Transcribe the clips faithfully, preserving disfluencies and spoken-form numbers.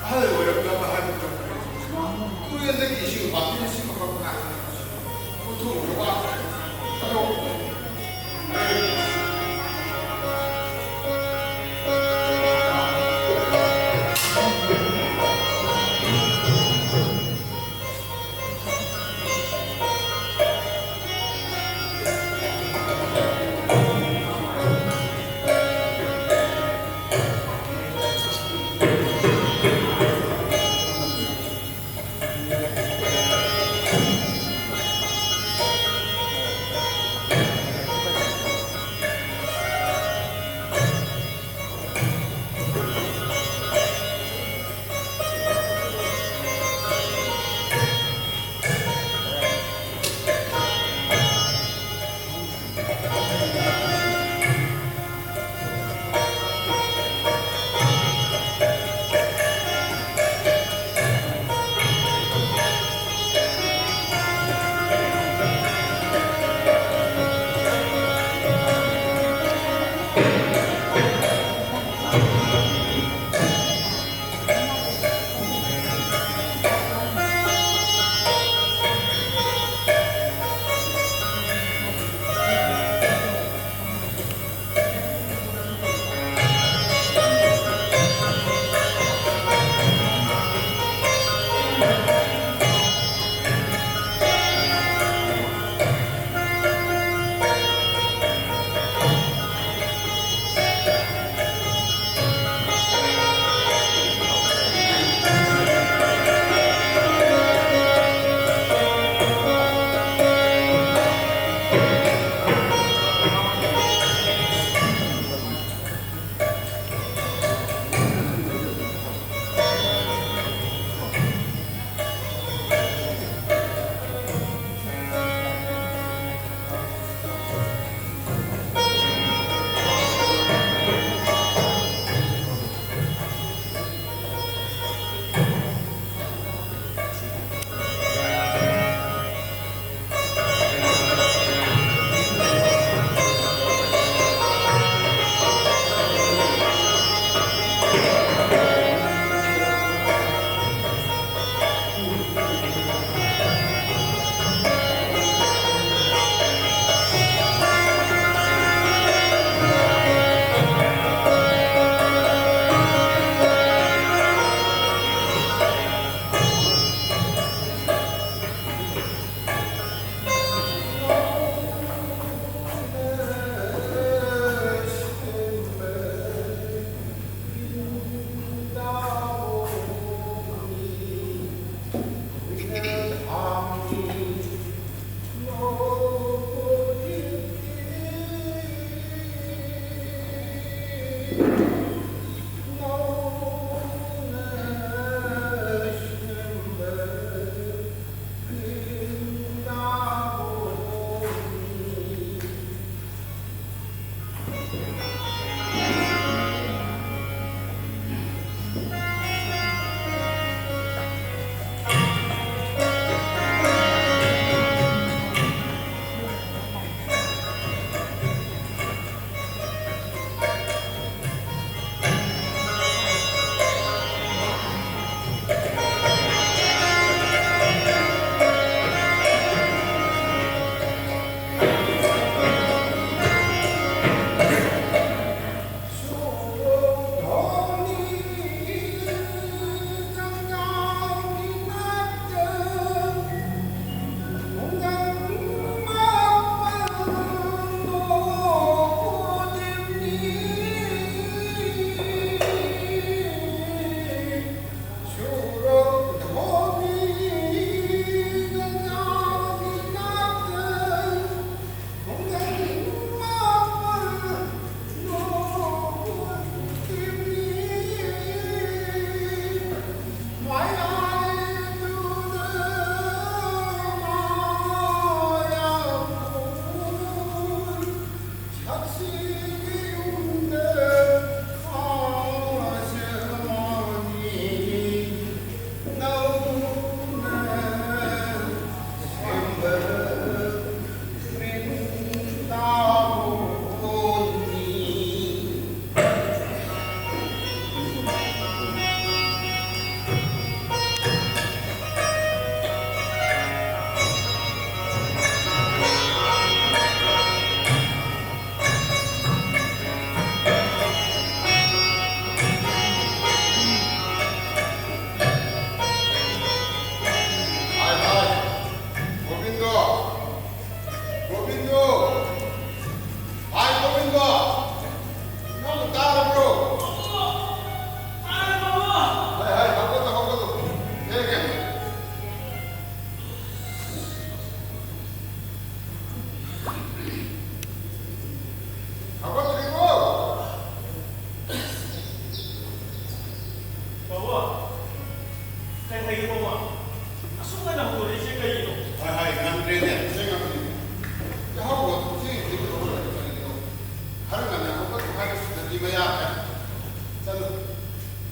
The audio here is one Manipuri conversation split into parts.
ꯑꯍꯜ ꯑꯣꯏꯔꯛꯂꯕ ꯍꯥꯏꯕꯗꯨ ꯇꯨꯔꯦꯜꯗꯒꯤ ꯏꯁꯤꯡ ꯕꯥꯇꯤꯟ ꯑꯁꯤꯃꯈꯛ ꯉꯥꯏ ꯄꯨꯊꯣꯛꯎꯔꯕ? ꯑꯗꯣ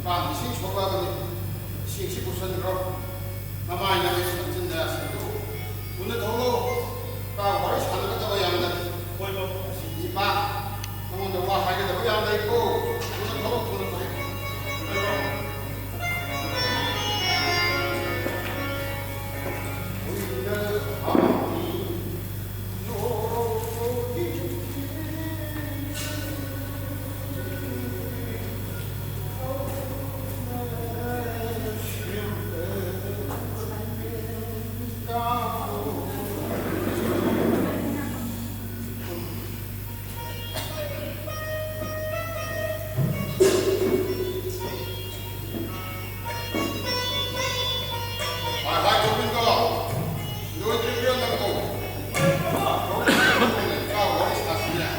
ꯄꯥꯟ ꯏꯁꯤꯡ ꯁꯣꯛꯂꯛꯑꯕꯅꯤ꯫ ꯏꯁꯤꯡꯁꯤ ꯄꯨꯁꯟꯈ꯭ꯔꯣ꯫ ꯅꯃꯥꯏ ꯅꯃꯤꯠ ꯅꯆꯤꯟ ꯅꯌꯥ ꯁꯦꯡꯗꯣꯛꯎ꯫ ꯊꯨꯅ ꯊꯣꯛꯂꯛꯎ꯫ ꯄꯥ ꯋꯥꯔꯤ ꯁꯥꯟꯅꯒꯗꯕ ꯌꯥꯝꯅ꯫ ꯍꯣꯏ, ꯕꯥꯕꯨ꯫ ꯑꯁꯤꯗꯤ ꯏꯄꯥ, ꯅꯉꯣꯟꯗ ꯋꯥ ꯍꯥꯏꯒꯗꯕ ꯌꯥꯝ ꯂꯩꯀꯣ꯫ ꯊꯨꯅ ꯊꯣꯛꯂꯛꯎ, ꯊꯨꯅ ꯊꯣꯛꯂꯛꯎ꯫ ꯍꯣꯏ, ꯍꯣꯏ, ꯊꯣꯛꯄꯤꯈꯣ꯫ ꯂꯣꯏꯗ꯭ꯔꯤꯕ꯭ꯔꯣ ꯅꯪꯕꯣ? ꯊꯣꯛꯄꯤꯈꯣ, ꯊꯣꯛꯄꯤꯈꯣ, ꯋꯥꯔꯤ ꯁꯥꯁꯤꯅꯦ꯫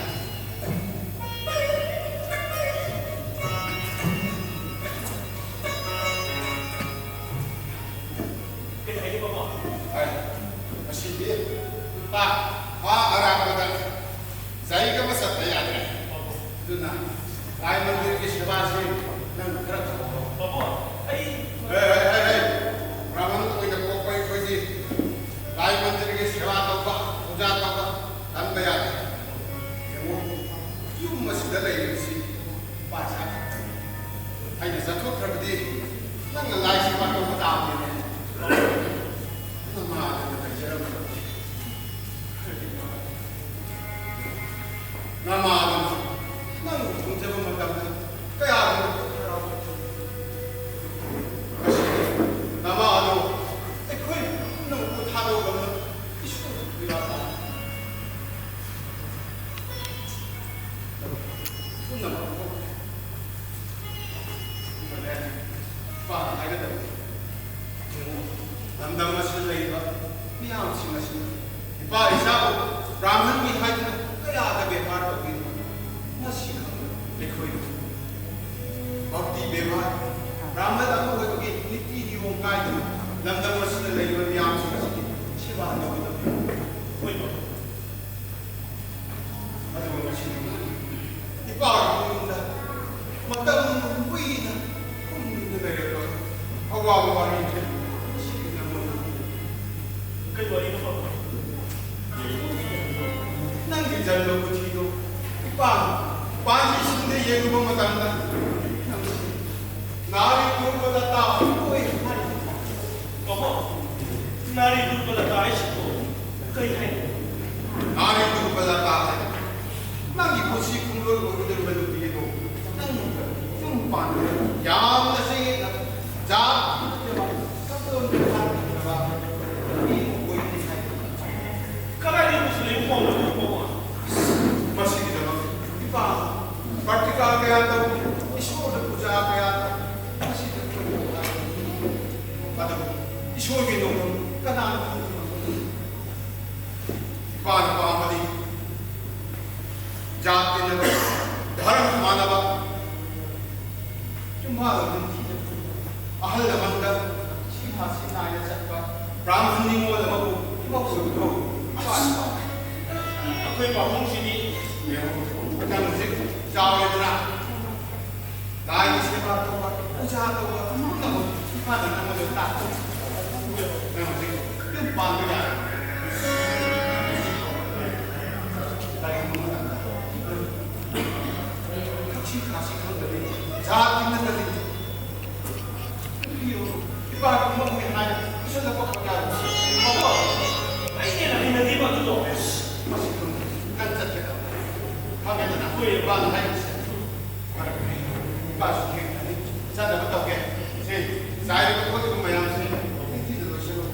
ꯀꯩ ꯍꯥꯏꯒꯦ, ꯕꯥꯕꯥ? ꯍꯥꯏ, ꯃꯁꯤꯗꯤ ꯂꯨꯄꯥ ꯋꯥ ꯑꯔꯥꯛꯄꯗ ꯖꯥꯏꯒ ꯑꯃ ꯆꯠꯄ ꯌꯥꯗ꯭ꯔꯦ꯫ ꯑꯗꯨꯅ ꯂꯥꯏ ꯃꯟꯗꯤꯔꯒꯤ ꯁꯦꯕꯥꯁꯤ ꯅꯪ ꯈꯔ ꯇꯧꯍꯧꯔꯣ꯫ ꯕꯥꯕꯥ, ꯑꯩ ꯍꯦ, ꯍꯦ, ꯍꯦ, ꯍꯦ꯫ ꯕ꯭ꯔꯥꯍꯃꯟ ꯑꯣꯏꯅ ꯄꯣꯛꯄ ꯑꯩꯈꯣꯏꯗꯤ ꯂꯥꯏ ꯃꯟꯗꯤꯔꯒꯤ ꯁꯦꯕꯥ ꯇꯧꯕ, ꯄꯨꯖꯥ ꯇꯧꯕ ꯇꯟꯕ ꯌꯥꯗꯦ꯫ ꯌꯦꯡꯉꯨ, ꯌꯨꯝ ꯑꯁꯤꯗ ꯂꯩꯔꯤꯕꯁꯤ ꯄꯥꯁꯥ ꯈꯛꯇꯅꯤ꯫ ꯑꯩꯅ ꯆꯠꯊꯣꯛꯈ꯭ꯔꯕꯗꯤ ꯅꯪꯅ ꯂꯥꯏꯁꯤ ꯄꯥꯡꯊꯣꯛꯄ ꯇꯥꯕꯅꯤꯅꯦ꯫ ꯅꯃꯥꯗꯅ ꯂꯩꯖꯔꯝꯕꯗꯤ꯫ ꯅꯃꯥꯗꯅ ꯅꯪꯕꯨ ꯈꯪꯖꯕ ꯃꯇꯝꯗ ꯀꯌꯥꯗ ꯍꯔꯥꯎꯕ꯫ ꯉꯁꯤꯗꯤ ꯅꯃꯥꯗꯣ ꯑꯩꯈꯣꯏ ꯄꯨꯝꯅꯃꯛꯄꯨ ꯊꯥꯗꯣꯛꯂꯕ ꯏꯁꯣꯔ ꯂꯩꯕꯥꯛ ꯄꯨꯝꯅꯃꯛꯄꯨ ꯏꯄꯥꯅ ꯍꯥꯏꯒꯗꯕꯅꯤ꯫ ꯌꯦꯡꯉꯨ, ꯂꯝꯗꯝ ꯑꯁꯤꯗ ꯂꯩꯔꯤꯕ ꯃꯤꯌꯥꯝꯁꯤꯡ ꯑꯁꯤꯅ ꯏꯄꯥ ꯏꯆꯥꯕꯨ ꯕ꯭ꯔꯥꯍꯃꯟꯅꯤ ꯍꯥꯏꯗꯨꯅ ꯀꯌꯥꯗ ꯕꯦꯕꯥꯔ ꯇꯧꯕꯤꯔꯤ꯫ ꯃꯁꯤ ꯈꯪꯗꯅ ꯑꯩꯈꯣꯏꯅ ꯚꯛꯇꯤ ꯕꯦꯕꯥꯔ, ꯕ꯭ꯔꯥꯍꯃꯟ ꯑꯃ ꯑꯣꯏꯕꯒꯤ ꯅꯤꯇꯤ ꯅꯤꯌꯣꯝ ꯀꯥꯏꯗꯅ ꯂꯝꯗꯝ ꯑꯁꯤꯗ ꯂꯩꯔꯤꯕ ꯃꯤꯌꯥꯝꯁꯤꯡ ꯑꯁꯤꯒꯤ ꯁꯦꯕꯥ ꯇꯧꯒꯗꯕꯅꯤ꯫ ꯑꯣꯏꯕ ꯑꯗꯨꯒ ꯃꯁꯤꯅ ꯏꯄꯥꯒꯤ ꯃꯌꯨꯝꯗ ꯃꯇꯝ ꯀꯨꯏꯅ ꯋꯥꯔꯤꯅꯤ꯫ ꯀꯩ ꯋꯥꯔꯤꯅꯣ, ꯄꯥꯕꯨꯡ? ꯅꯪꯒꯤ ꯖꯟꯃ ꯄꯨꯟꯁꯤꯗꯣ ꯏꯄꯥ, ꯄꯥꯟꯖꯤꯁꯤꯡꯗ ꯌꯦꯡꯂꯨꯕ ꯃꯇꯝꯗ ꯅꯪꯁꯤ ꯅꯥꯔꯤ ꯇꯨꯔꯕ ꯂꯇꯥ ꯑꯣꯏ ꯍꯥꯏꯔꯤ꯫ ꯄꯥꯕꯨꯡ, ꯅꯥꯔꯤ ꯇꯨꯔꯕ ꯂꯇꯥ ꯍꯥꯏꯁꯤꯕꯨ ꯀꯩ ꯍꯥꯏꯅꯣ? ꯅꯥꯔꯤ ꯇꯨꯔꯕ ꯂꯇꯥ ꯍꯥꯏ꯫ ꯅꯪꯒꯤ ꯄꯨꯟꯁꯤ ꯈꯣꯡꯂꯣꯏ ꯑꯣꯏꯒꯗꯧꯔꯤꯕ ꯅꯨꯄꯤ ꯑꯗꯣ ꯅꯪ ꯌꯨꯝ ꯄꯥꯟꯕꯗ ꯌꯥꯝꯅ ꯆꯌꯦꯠꯅꯕ, ꯖꯥꯠ ꯅꯠꯇꯕ, ꯀꯝꯗꯧꯅ ꯍꯥꯏꯒꯗꯕ ꯅꯨꯄꯤ ꯑꯃ ꯑꯣꯏꯒꯅꯤ ꯍꯥꯏꯕ꯫ ꯀꯗꯥꯏꯗꯒꯤ ꯄꯨꯁꯤꯜꯂꯛꯏꯕ ꯄꯥꯎꯅꯣ, ꯄꯥꯕꯨꯡ? ꯃꯁꯤꯒꯤꯗꯃꯛ ꯏꯄꯥ ꯄ꯭ꯔꯥꯔꯇꯤꯀꯥ ꯀꯌꯥ ꯇꯧ, ꯏꯁꯣꯔꯗ ꯄꯨꯖꯥ ꯀꯌꯥ ꯇꯧ, ꯃꯁꯤꯗ ꯑꯩꯈꯣꯏ ꯑꯗꯨꯕꯨ ꯏꯁꯣꯔꯒꯤ ꯅꯣꯡꯗꯝ ꯀꯅꯥꯅ ꯈꯪꯕꯅꯣ? ꯏꯄꯥꯅ ꯄꯥꯝꯕꯗꯤ ꯖꯥꯠ ꯇꯤꯟꯅꯕ, ꯙꯔꯃ ꯃꯥꯟꯅꯕ, ꯌꯨꯝꯕꯥꯜ ꯅꯤꯡꯊꯤꯅ, ꯑꯍꯜ ꯂꯃꯟꯗ ꯁꯤꯐꯥ ꯁꯤꯅꯥꯏꯅ ꯆꯠꯄ ꯕ꯭ꯔꯥꯍꯃꯟ ꯅꯤꯉꯣꯜ ꯑꯃꯕꯨ ꯏꯃꯧ ꯑꯣꯏꯕꯗꯣ ꯏꯄꯥꯅ ꯄꯥꯝꯃꯤ꯫ ꯑꯩꯈꯣꯏ ꯄꯥꯕꯨꯡꯁꯤꯗꯤ ꯌꯦꯡꯉꯨ, ꯅꯪ ꯍꯧꯖꯤꯛ ꯆꯥꯎꯔꯦꯗꯅ, ꯂꯥꯏꯒꯤ ꯁꯦꯕꯥ ꯇꯧꯕ, ꯄꯨꯖꯥ ꯇꯧꯕ, ꯄꯨꯝꯅꯃꯛ ꯏꯄꯥꯅ ꯅꯪꯉꯣꯟꯗ ꯇꯥꯛꯄꯅꯤ꯫ ꯅꯪ ꯍꯧꯖꯤꯛ ꯌꯨꯝ ꯄꯥꯟꯕ ꯌꯥꯔꯦ꯫ ꯀꯔꯤꯒꯨꯝꯕ ꯃꯇꯝꯗ ꯊꯛꯁꯤ ꯈꯥꯁꯤ ꯈꯪꯗꯕꯤ, ꯖꯥꯠ ꯇꯤꯟꯅꯗꯕꯤ, ꯅꯨꯄꯤ ꯑꯃ ꯏꯄꯥꯒꯤ ꯏꯃꯧꯅꯦ ꯍꯥꯏꯅ ꯄꯨꯁꯜꯂꯛꯄ ꯈꯛ ꯌꯥꯔꯦ꯫ ꯃꯗꯣ ꯑꯩꯅ ꯍꯦꯟꯅ ꯍꯩꯅꯗꯦꯕ ꯑꯗꯨꯗꯣ꯫ ꯃꯁꯤ ꯈꯪꯗꯦ꯫ ꯅꯪ ꯆꯠꯀꯗꯕꯅꯦ꯫ ꯈꯪꯉꯦꯗꯅ? ꯑꯩꯈꯣꯏ ꯏꯄꯥꯅ ꯍꯥꯏꯔꯤꯁꯦ꯫ ꯏꯄꯥꯁꯨ ꯊꯦꯡꯈ꯭ꯔꯅꯤ꯫ ꯆꯠꯅꯕ ꯇꯧꯒꯦ꯫ ꯁꯦ, ꯆꯥꯏꯔꯤꯕ ꯈꯣꯠꯂꯤꯕ ꯃꯌꯥꯝꯁꯦ ꯅꯤꯡꯊꯤꯅ ꯂꯣꯏꯁꯤꯜꯂꯨ꯫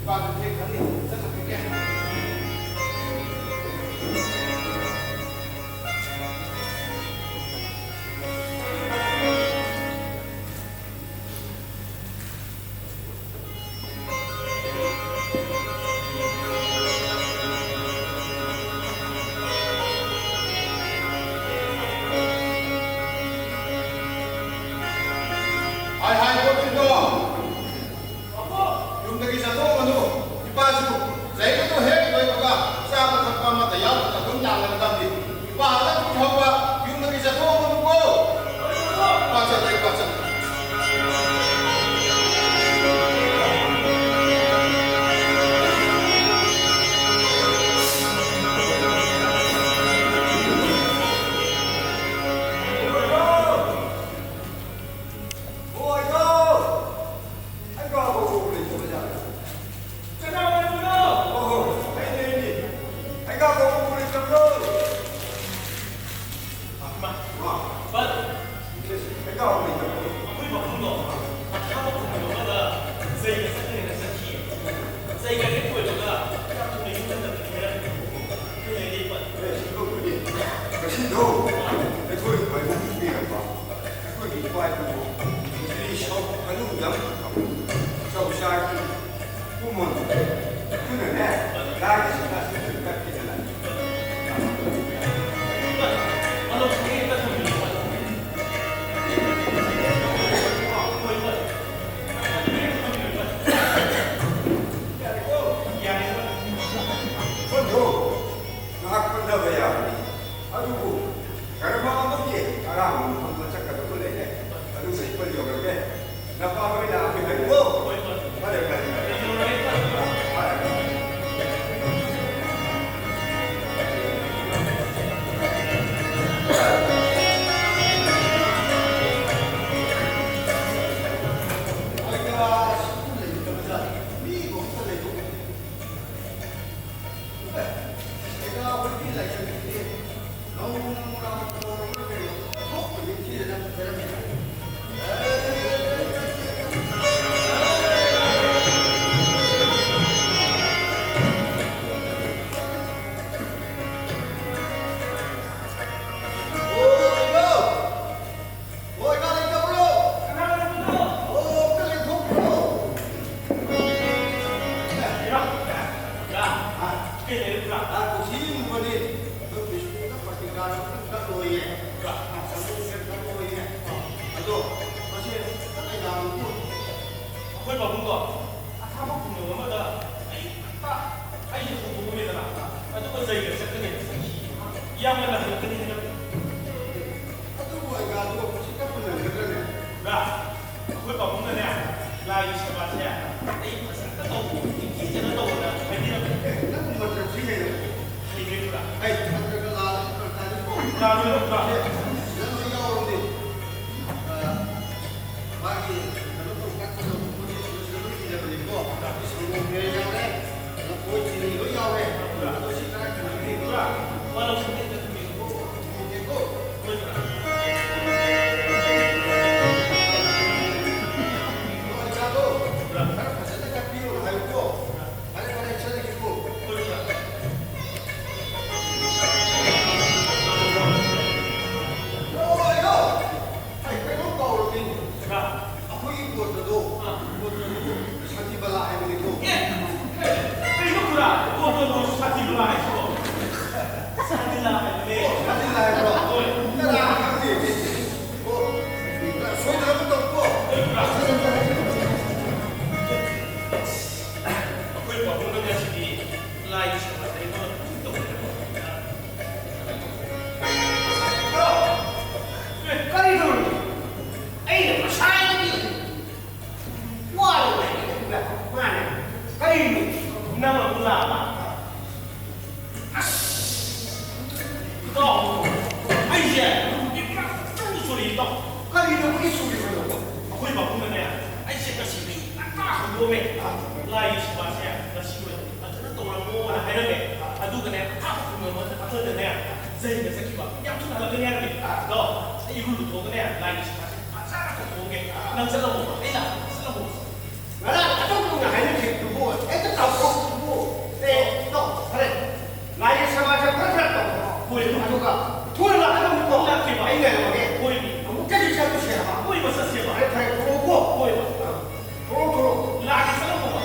ꯏꯄꯥꯁꯨ ꯊꯦꯡꯈ꯭ꯔꯅꯤ꯫ ꯆꯠꯊꯣꯛꯈꯤꯒꯦ꯫ ꯍꯥꯏ ꯍꯥꯏ ꯒꯣꯕꯤꯟꯗꯣ, ꯕꯠ ꯑꯩꯈꯣꯏ ꯃꯐꯝꯗꯣ ꯑꯊꯥꯕ ꯈꯨꯡꯒꯪ ꯑꯃꯗ ꯆꯩꯒ ꯆꯠꯅꯦꯅ ꯆꯠꯈꯤ꯫ ꯆꯩꯒ ꯍꯦꯛ ꯀꯣꯏꯕꯒ ꯌꯥꯝ ꯊꯨꯅ ꯌꯨꯝ ꯍꯟꯅꯕꯅꯤ ꯍꯥꯏꯔꯛꯈꯤ꯫ ꯑꯩꯈꯣꯏ ꯂꯩꯔꯦ ꯕꯠ꯫ ꯑꯦ, ꯁꯤꯗꯧꯕꯗꯤ ꯉꯁꯤꯗꯣ ꯑꯩꯈꯣꯏ ꯃꯥꯏꯕꯨꯡ ꯄꯤꯔꯛꯄ ꯑꯩꯈꯣꯏꯒꯤ ꯏꯄꯥ ꯏꯄꯨꯗꯣ ꯅꯨꯄꯤ ꯁꯣꯛ ꯃꯅꯨꯡ ꯌꯥꯝ ꯐꯕ ꯆꯧ ꯆꯥꯔꯛꯄꯅꯤ꯫ ꯑꯗꯨꯕꯨ ꯀꯔꯃ ꯑꯃꯒꯤ ꯑꯔꯥꯟꯕ ꯃꯐꯝꯗ ꯆꯠꯀꯗꯕ ꯂꯩꯔꯦ꯫ ꯑꯗꯨ ꯁꯤꯄꯜ ꯌꯧꯔꯒꯦ꯫ ꯅꯄꯥ ꯍꯣꯏ ꯂꯥꯛꯑꯒꯦ ꯍꯥꯏꯌꯨꯀꯣ꯫ ꯍꯣꯏ, ꯍꯣꯏ꯫ ꯐꯔꯦ, ꯐꯔꯦ, ꯐꯔꯦ꯫ ꯐꯔꯦ꯫ ꯑꯩꯈꯣꯏ ꯄꯥꯕꯨꯡꯗꯣ ꯑꯊꯥꯞꯄ ꯈꯨꯡꯒꯪ ꯑꯃꯗ ꯑꯌꯨꯛ ꯉꯟꯇꯥ ꯑꯩꯁꯦ ꯍꯧꯗꯣꯛꯑꯝꯃꯦꯗꯅ, ꯑꯗꯨꯒ ꯆꯩꯒ ꯆꯠꯀꯅꯤ꯫ ꯏꯌꯥꯝꯕꯅ ꯍꯜꯂꯛꯀꯅꯤ ꯍꯥꯏꯔꯛꯄ꯫ ꯑꯗꯨꯕꯨ ꯑꯩꯒꯥꯗꯣ ꯍꯧꯖꯤꯛꯇ ꯄꯨꯅꯒꯗ꯭ꯔꯅꯦ? ꯕ꯭ꯔꯥ, ꯑꯩꯈꯣꯏ ꯄꯥꯕꯨꯡꯅꯅꯦ, ꯂꯥꯏꯒꯤ ꯁꯦꯕꯥꯁꯦ ꯑꯩ ꯐꯖꯅ ꯇꯧ, ꯅꯤꯡꯊꯤꯖꯅ ꯇꯧꯑꯣꯅ ꯍꯥꯏꯕꯤꯔꯝꯃꯦ꯫ ꯅꯪ ꯃꯟꯇ꯭ꯔ ꯊꯤ ꯍꯩꯔꯕꯣ? ꯍꯩꯔꯦ ꯕ꯭ꯔꯥ꯫ ꯑꯩ ꯃꯟꯇ꯭ꯔꯒ ꯂꯥꯜꯂꯗꯤ ꯐꯔꯛ ꯇꯥꯅꯤꯀꯣ꯫ ꯂꯥꯜꯂꯣꯏ ꯕ꯭ꯔꯥ꯫ ꯁꯤꯗ ꯂꯣꯏ ꯌꯥꯎꯔꯕꯅꯤ꯫ ꯑ, ꯃꯥꯒꯤ ꯀꯩꯅꯣ ꯇꯧꯕ ꯀꯥꯟꯗ ꯄꯣꯠ ꯆꯩꯁꯤꯡꯗꯣ ꯁꯤꯗ ꯂꯣꯏ ꯊꯤꯜꯂꯕꯅꯤꯀꯣ꯫ ꯁꯪꯒꯣꯝ ꯈꯦꯔ ꯌꯥꯎꯔꯦ, ꯂꯐꯣꯏ ꯆꯤꯅꯤ ꯂꯣꯏ ꯌꯥꯎꯔꯦ꯫ ꯑꯗꯣ ꯁꯤ ꯀꯗꯥꯏ ꯊꯝꯃꯒꯦ? ꯕ꯭ꯔꯥ, ꯃꯥ ꯂꯧꯁꯤꯟꯕ ꯍꯦꯛꯇ ꯊꯝꯕꯤꯔꯣꯀꯣ꯫ ꯊꯝꯃꯒꯦꯀꯣ꯫ ꯍꯣꯏ, ꯅꯨꯄꯤ ꯄꯨꯔꯥ ꯆꯪ ꯆꯣꯔꯤ ꯇꯧ꯫ ꯀꯔꯤꯅꯣ ꯑꯩꯈꯣꯏꯒꯤ ꯆꯣꯔꯤ ꯑꯣꯏꯔꯕꯣ? ꯑꯩꯈꯣꯏ ꯃꯕꯨꯡꯅꯅꯦ, ꯑꯩꯁꯦ ꯉꯁꯤꯗꯤ ꯉꯟꯇꯥ ꯍꯧꯗꯣꯛꯑꯝꯃꯦ꯫ ꯑꯥ꯫ ꯂꯥꯏꯒꯤ ꯁꯦꯕꯥꯁꯦ ꯉꯁꯤ ꯑꯣꯏꯅ ꯐꯖꯅ ꯇꯧꯔꯝꯃꯣꯅ ꯍꯥꯏꯔꯝꯃꯦ꯫ ꯑꯗꯨꯒꯅꯦ, ꯑꯊꯥꯞꯄ ꯈꯨꯡꯒꯪ ꯑꯃꯗ ꯑꯃꯗꯅꯦ ꯖꯩꯒ ꯆꯠꯈꯤꯕ꯫ ꯌꯥꯝ ꯊꯨꯅ ꯍꯜꯂꯛꯀꯅꯤ ꯍꯥꯏꯔꯝꯃꯦ꯫ ꯑꯗꯣ ꯑꯩ ꯏꯔꯨ ꯂꯨꯊꯣꯛꯑꯒꯅꯦ, ꯂꯥꯏꯒꯤ ꯁꯦꯕꯥꯁꯦ ꯐꯖꯅ ꯇꯧꯊꯣꯛꯑꯝꯒꯦ꯫ ꯅꯪ ꯆꯠꯂꯝꯃꯣ, ꯑꯩ ꯂꯥꯛꯑꯒꯦ, ꯆꯠꯂꯝꯃꯣ꯫ ꯉꯔꯥꯡ ꯑꯆꯧꯕꯅ ꯍꯥꯏꯅꯈꯤꯕꯗꯨꯕꯨ ꯍꯦꯛꯇ ꯀꯥꯎꯊꯣꯛꯄꯗꯨꯕꯨ꯫ ꯑꯦ, ꯇꯣ, ꯐꯔꯦ꯫ ꯂꯥꯏꯒꯤ ꯁꯦꯕꯥꯁꯦ ꯈꯔ ꯈꯔ ꯇꯧ꯫ ꯍꯣꯏ, ꯑꯗꯨꯒ ꯊꯨꯅ ꯂꯥꯛꯀꯗꯧꯅꯤꯀꯣ꯫ ꯂꯥꯛꯀꯦꯕ꯫ ꯑꯩ ꯉꯥꯏꯔꯝꯃꯒꯦ꯫ ꯍꯣꯏ꯫ ꯑꯃꯨꯛꯇꯁꯨ ꯆꯠꯂꯨꯁꯦ ꯍꯥꯏꯕ꯫ ꯍꯣꯏ, ꯆꯠꯁꯦꯕ꯫ ꯐꯔꯦ, ꯐꯔꯦ, ꯊꯣꯛꯂꯛꯎꯀꯣ꯫ ꯍꯣꯏ꯫ ꯊꯣꯛꯂꯛꯑꯣ, ꯊꯣꯛꯂꯛꯑꯣ꯫ ꯂꯥꯛꯀꯦ, ꯆꯠꯂꯝꯃꯣꯕ꯫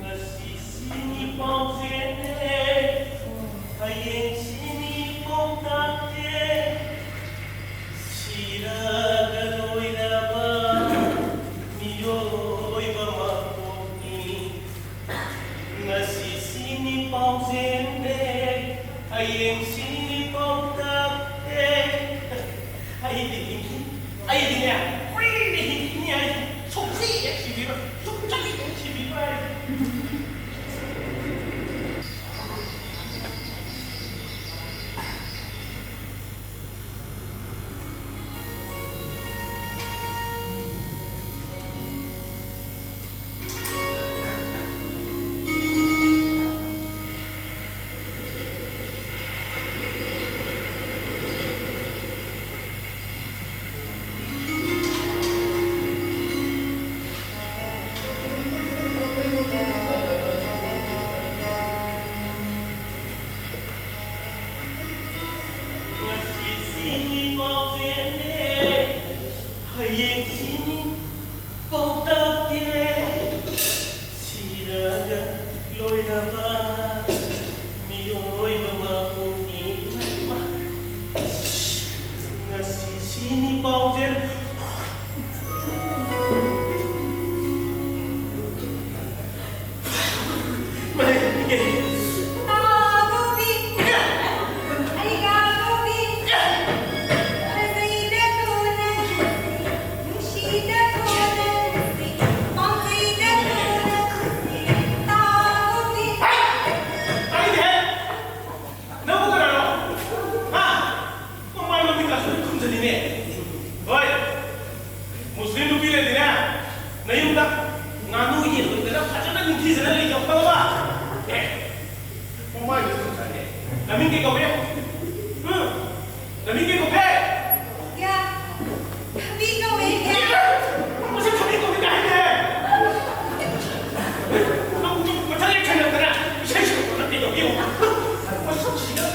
ꯉꯁꯤꯁꯤꯅꯤ ꯄꯥꯎꯖꯦꯜꯅꯦ, ꯍꯌꯦꯡꯁꯤꯅꯤ ꯄꯥꯎꯇꯥꯛꯅꯦ, ꯁꯤꯔꯒ ꯂꯣꯏꯔꯕ ꯃꯤꯑꯣꯏꯕ ꯃꯄꯣꯛꯅꯤ꯫ ꯉꯁꯤꯁꯤꯅꯤ ꯄꯥꯎꯖꯦꯜꯅꯦ, ꯍꯌꯦꯡꯁꯤꯅꯤ ꯄꯥꯎꯇꯥꯛꯅꯦ꯫ ꯑꯩꯗꯤ ꯍꯤꯡꯈꯤ꯫ ꯑꯩꯗꯤꯅꯦ, ꯀꯨꯏꯅ ꯍꯤꯡꯈꯤꯅꯤ ꯍꯥꯏꯁꯦ꯫ ꯁꯨꯡꯁꯤ ꯍꯦꯛ ꯁꯤꯕꯤꯔꯣꯏ꯫ ꯁꯨꯡꯁꯤ ꯍꯦꯛ ꯁꯤꯕꯤꯔꯣꯏ ꯍꯥꯏꯁꯦ꯫ ꯍꯣꯏ, ꯃꯨꯁꯂꯤꯝ ꯅꯨꯄꯤ ꯂꯩꯔꯗꯤꯅꯦ, ꯅꯌꯨꯝꯗ ꯉꯥꯅꯨ ꯌꯦꯟ ꯍꯨꯟꯗꯅ ꯐꯖꯅ ꯅꯤꯡꯊꯤꯖꯅ ꯂꯩꯖꯧ, ꯈꯪꯉꯕ? ꯑꯦ, ꯃꯃꯥꯏꯗꯨꯁꯨ ꯐꯖꯅꯦ꯫ ꯅꯃꯤꯡ ꯀꯩ ꯀꯧꯒꯦ? ꯎꯝ? ꯅꯃꯤꯡ ꯀꯩ ꯀꯧꯒꯦ? ꯌꯥ, ꯊꯕꯤ ꯀꯧꯋꯦ, ꯌꯥ꯫ ꯃꯁꯛ ꯊꯕꯤ ꯀꯧꯋꯦ ꯀꯥꯏꯅꯦ꯫ ꯅꯪ ꯃꯊꯪ ꯍꯦꯛ ꯊꯦꯡꯅꯕꯗꯅꯦ, ꯏꯁꯩ ꯁꯛꯄ ꯅꯠꯇꯦ, ꯇꯧꯕꯤꯌꯨ꯫ ꯃꯁꯛꯁꯤꯒ꯫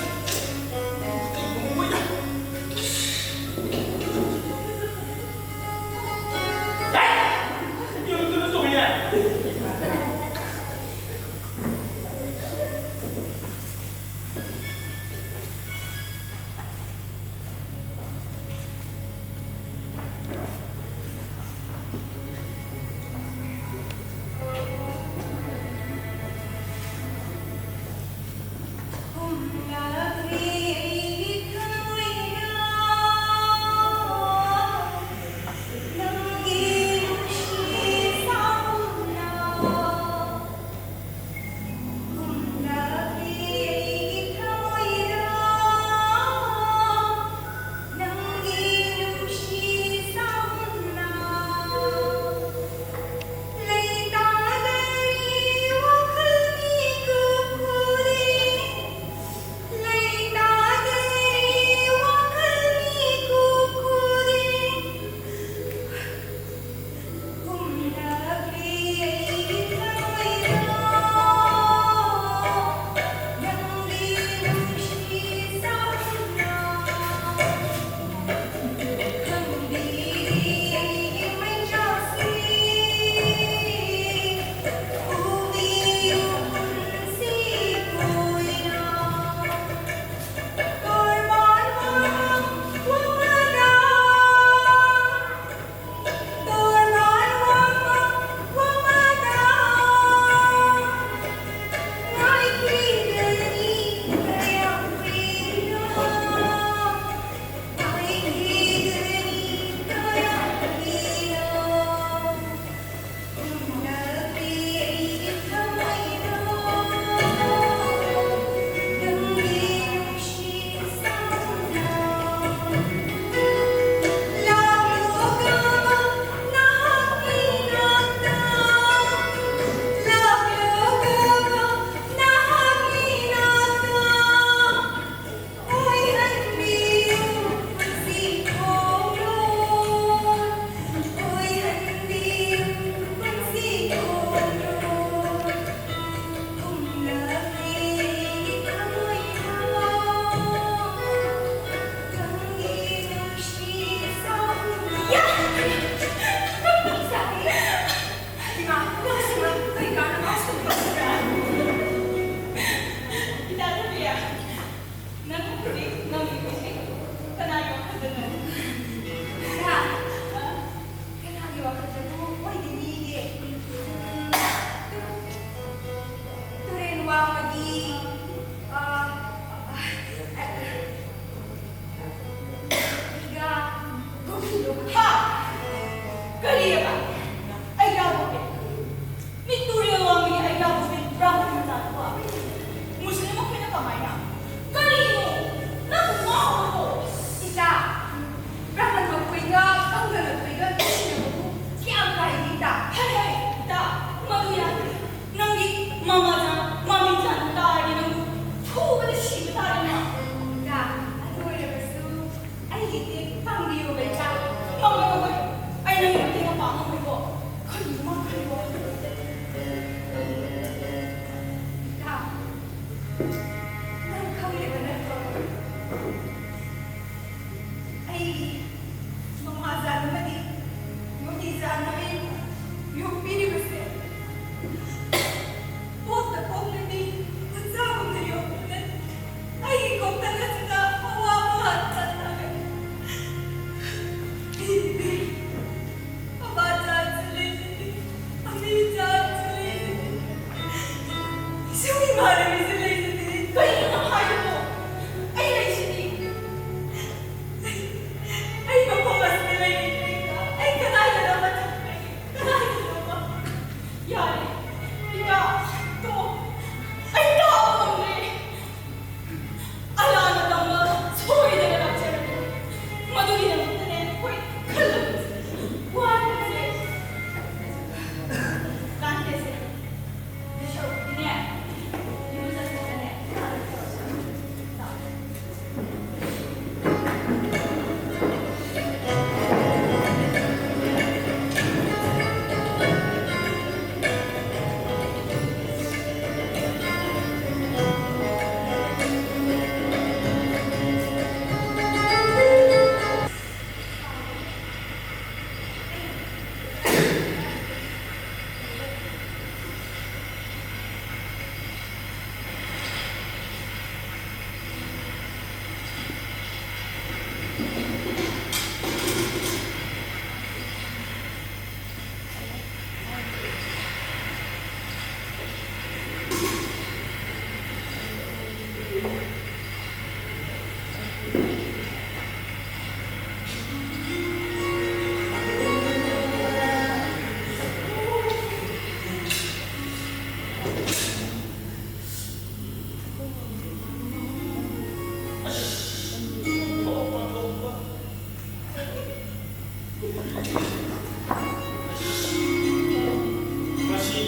ꯃꯁꯤ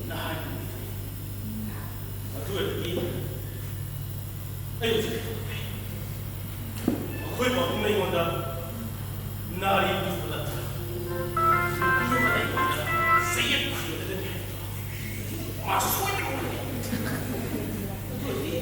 ꯅꯍꯥꯟ ꯑꯗꯨ ꯑꯣꯏꯔꯗꯤ ꯑꯩ ꯍꯧꯖꯤꯛ ꯀꯩꯗꯧꯔꯦ? ꯑꯩꯈꯣꯏ ꯄꯥꯕꯨꯡꯅ ꯑꯩꯉꯣꯟꯗ ꯅꯥꯔꯤ ꯄꯨꯕ ꯅꯠꯇ꯭ꯔꯥ? ꯅꯨꯄꯤ ꯑꯃꯅ ꯑꯩꯉꯣꯟꯗ ꯆꯌꯦꯠ ꯈꯨꯌꯦꯠꯅꯒꯅꯤ ꯍꯥꯏꯕꯗꯣ ꯃꯥ ꯁꯣꯏꯗꯅ ꯎꯔꯅꯤ꯫ ꯑꯗꯨ ꯑꯣꯏꯔꯗꯤ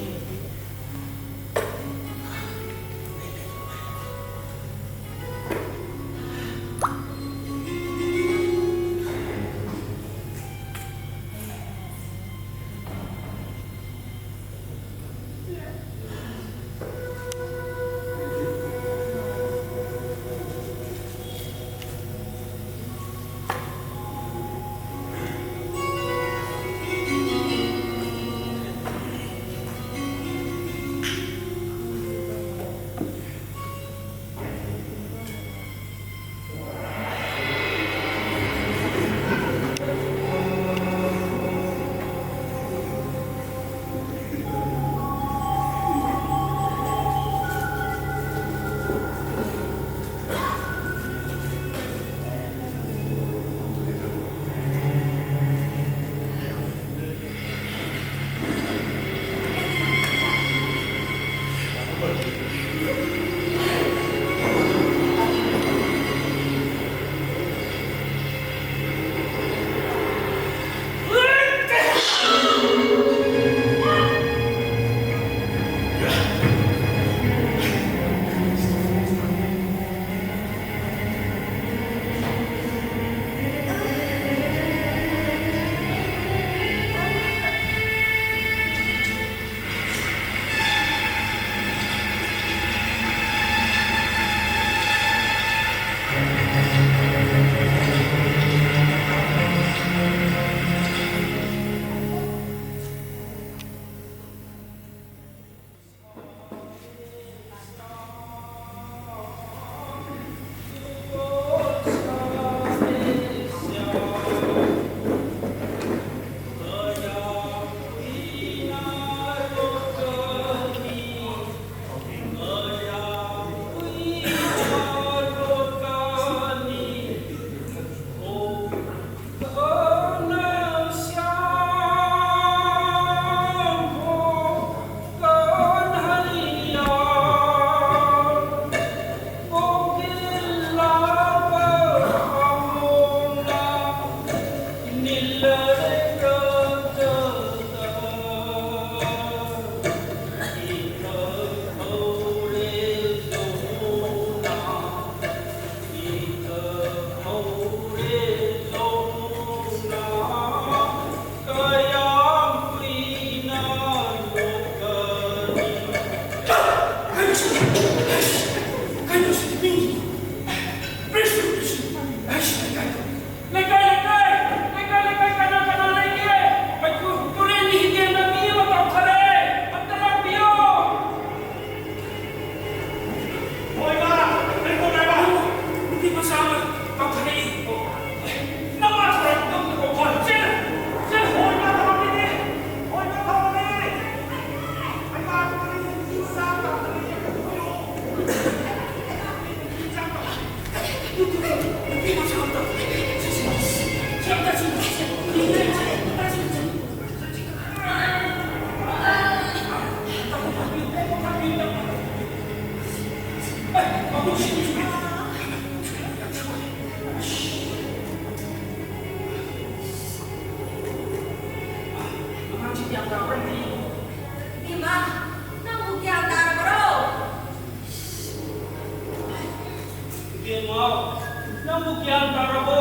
ꯅꯪꯕꯨ ꯒ꯭ꯌꯥꯟ ꯇꯥꯔꯕꯣ?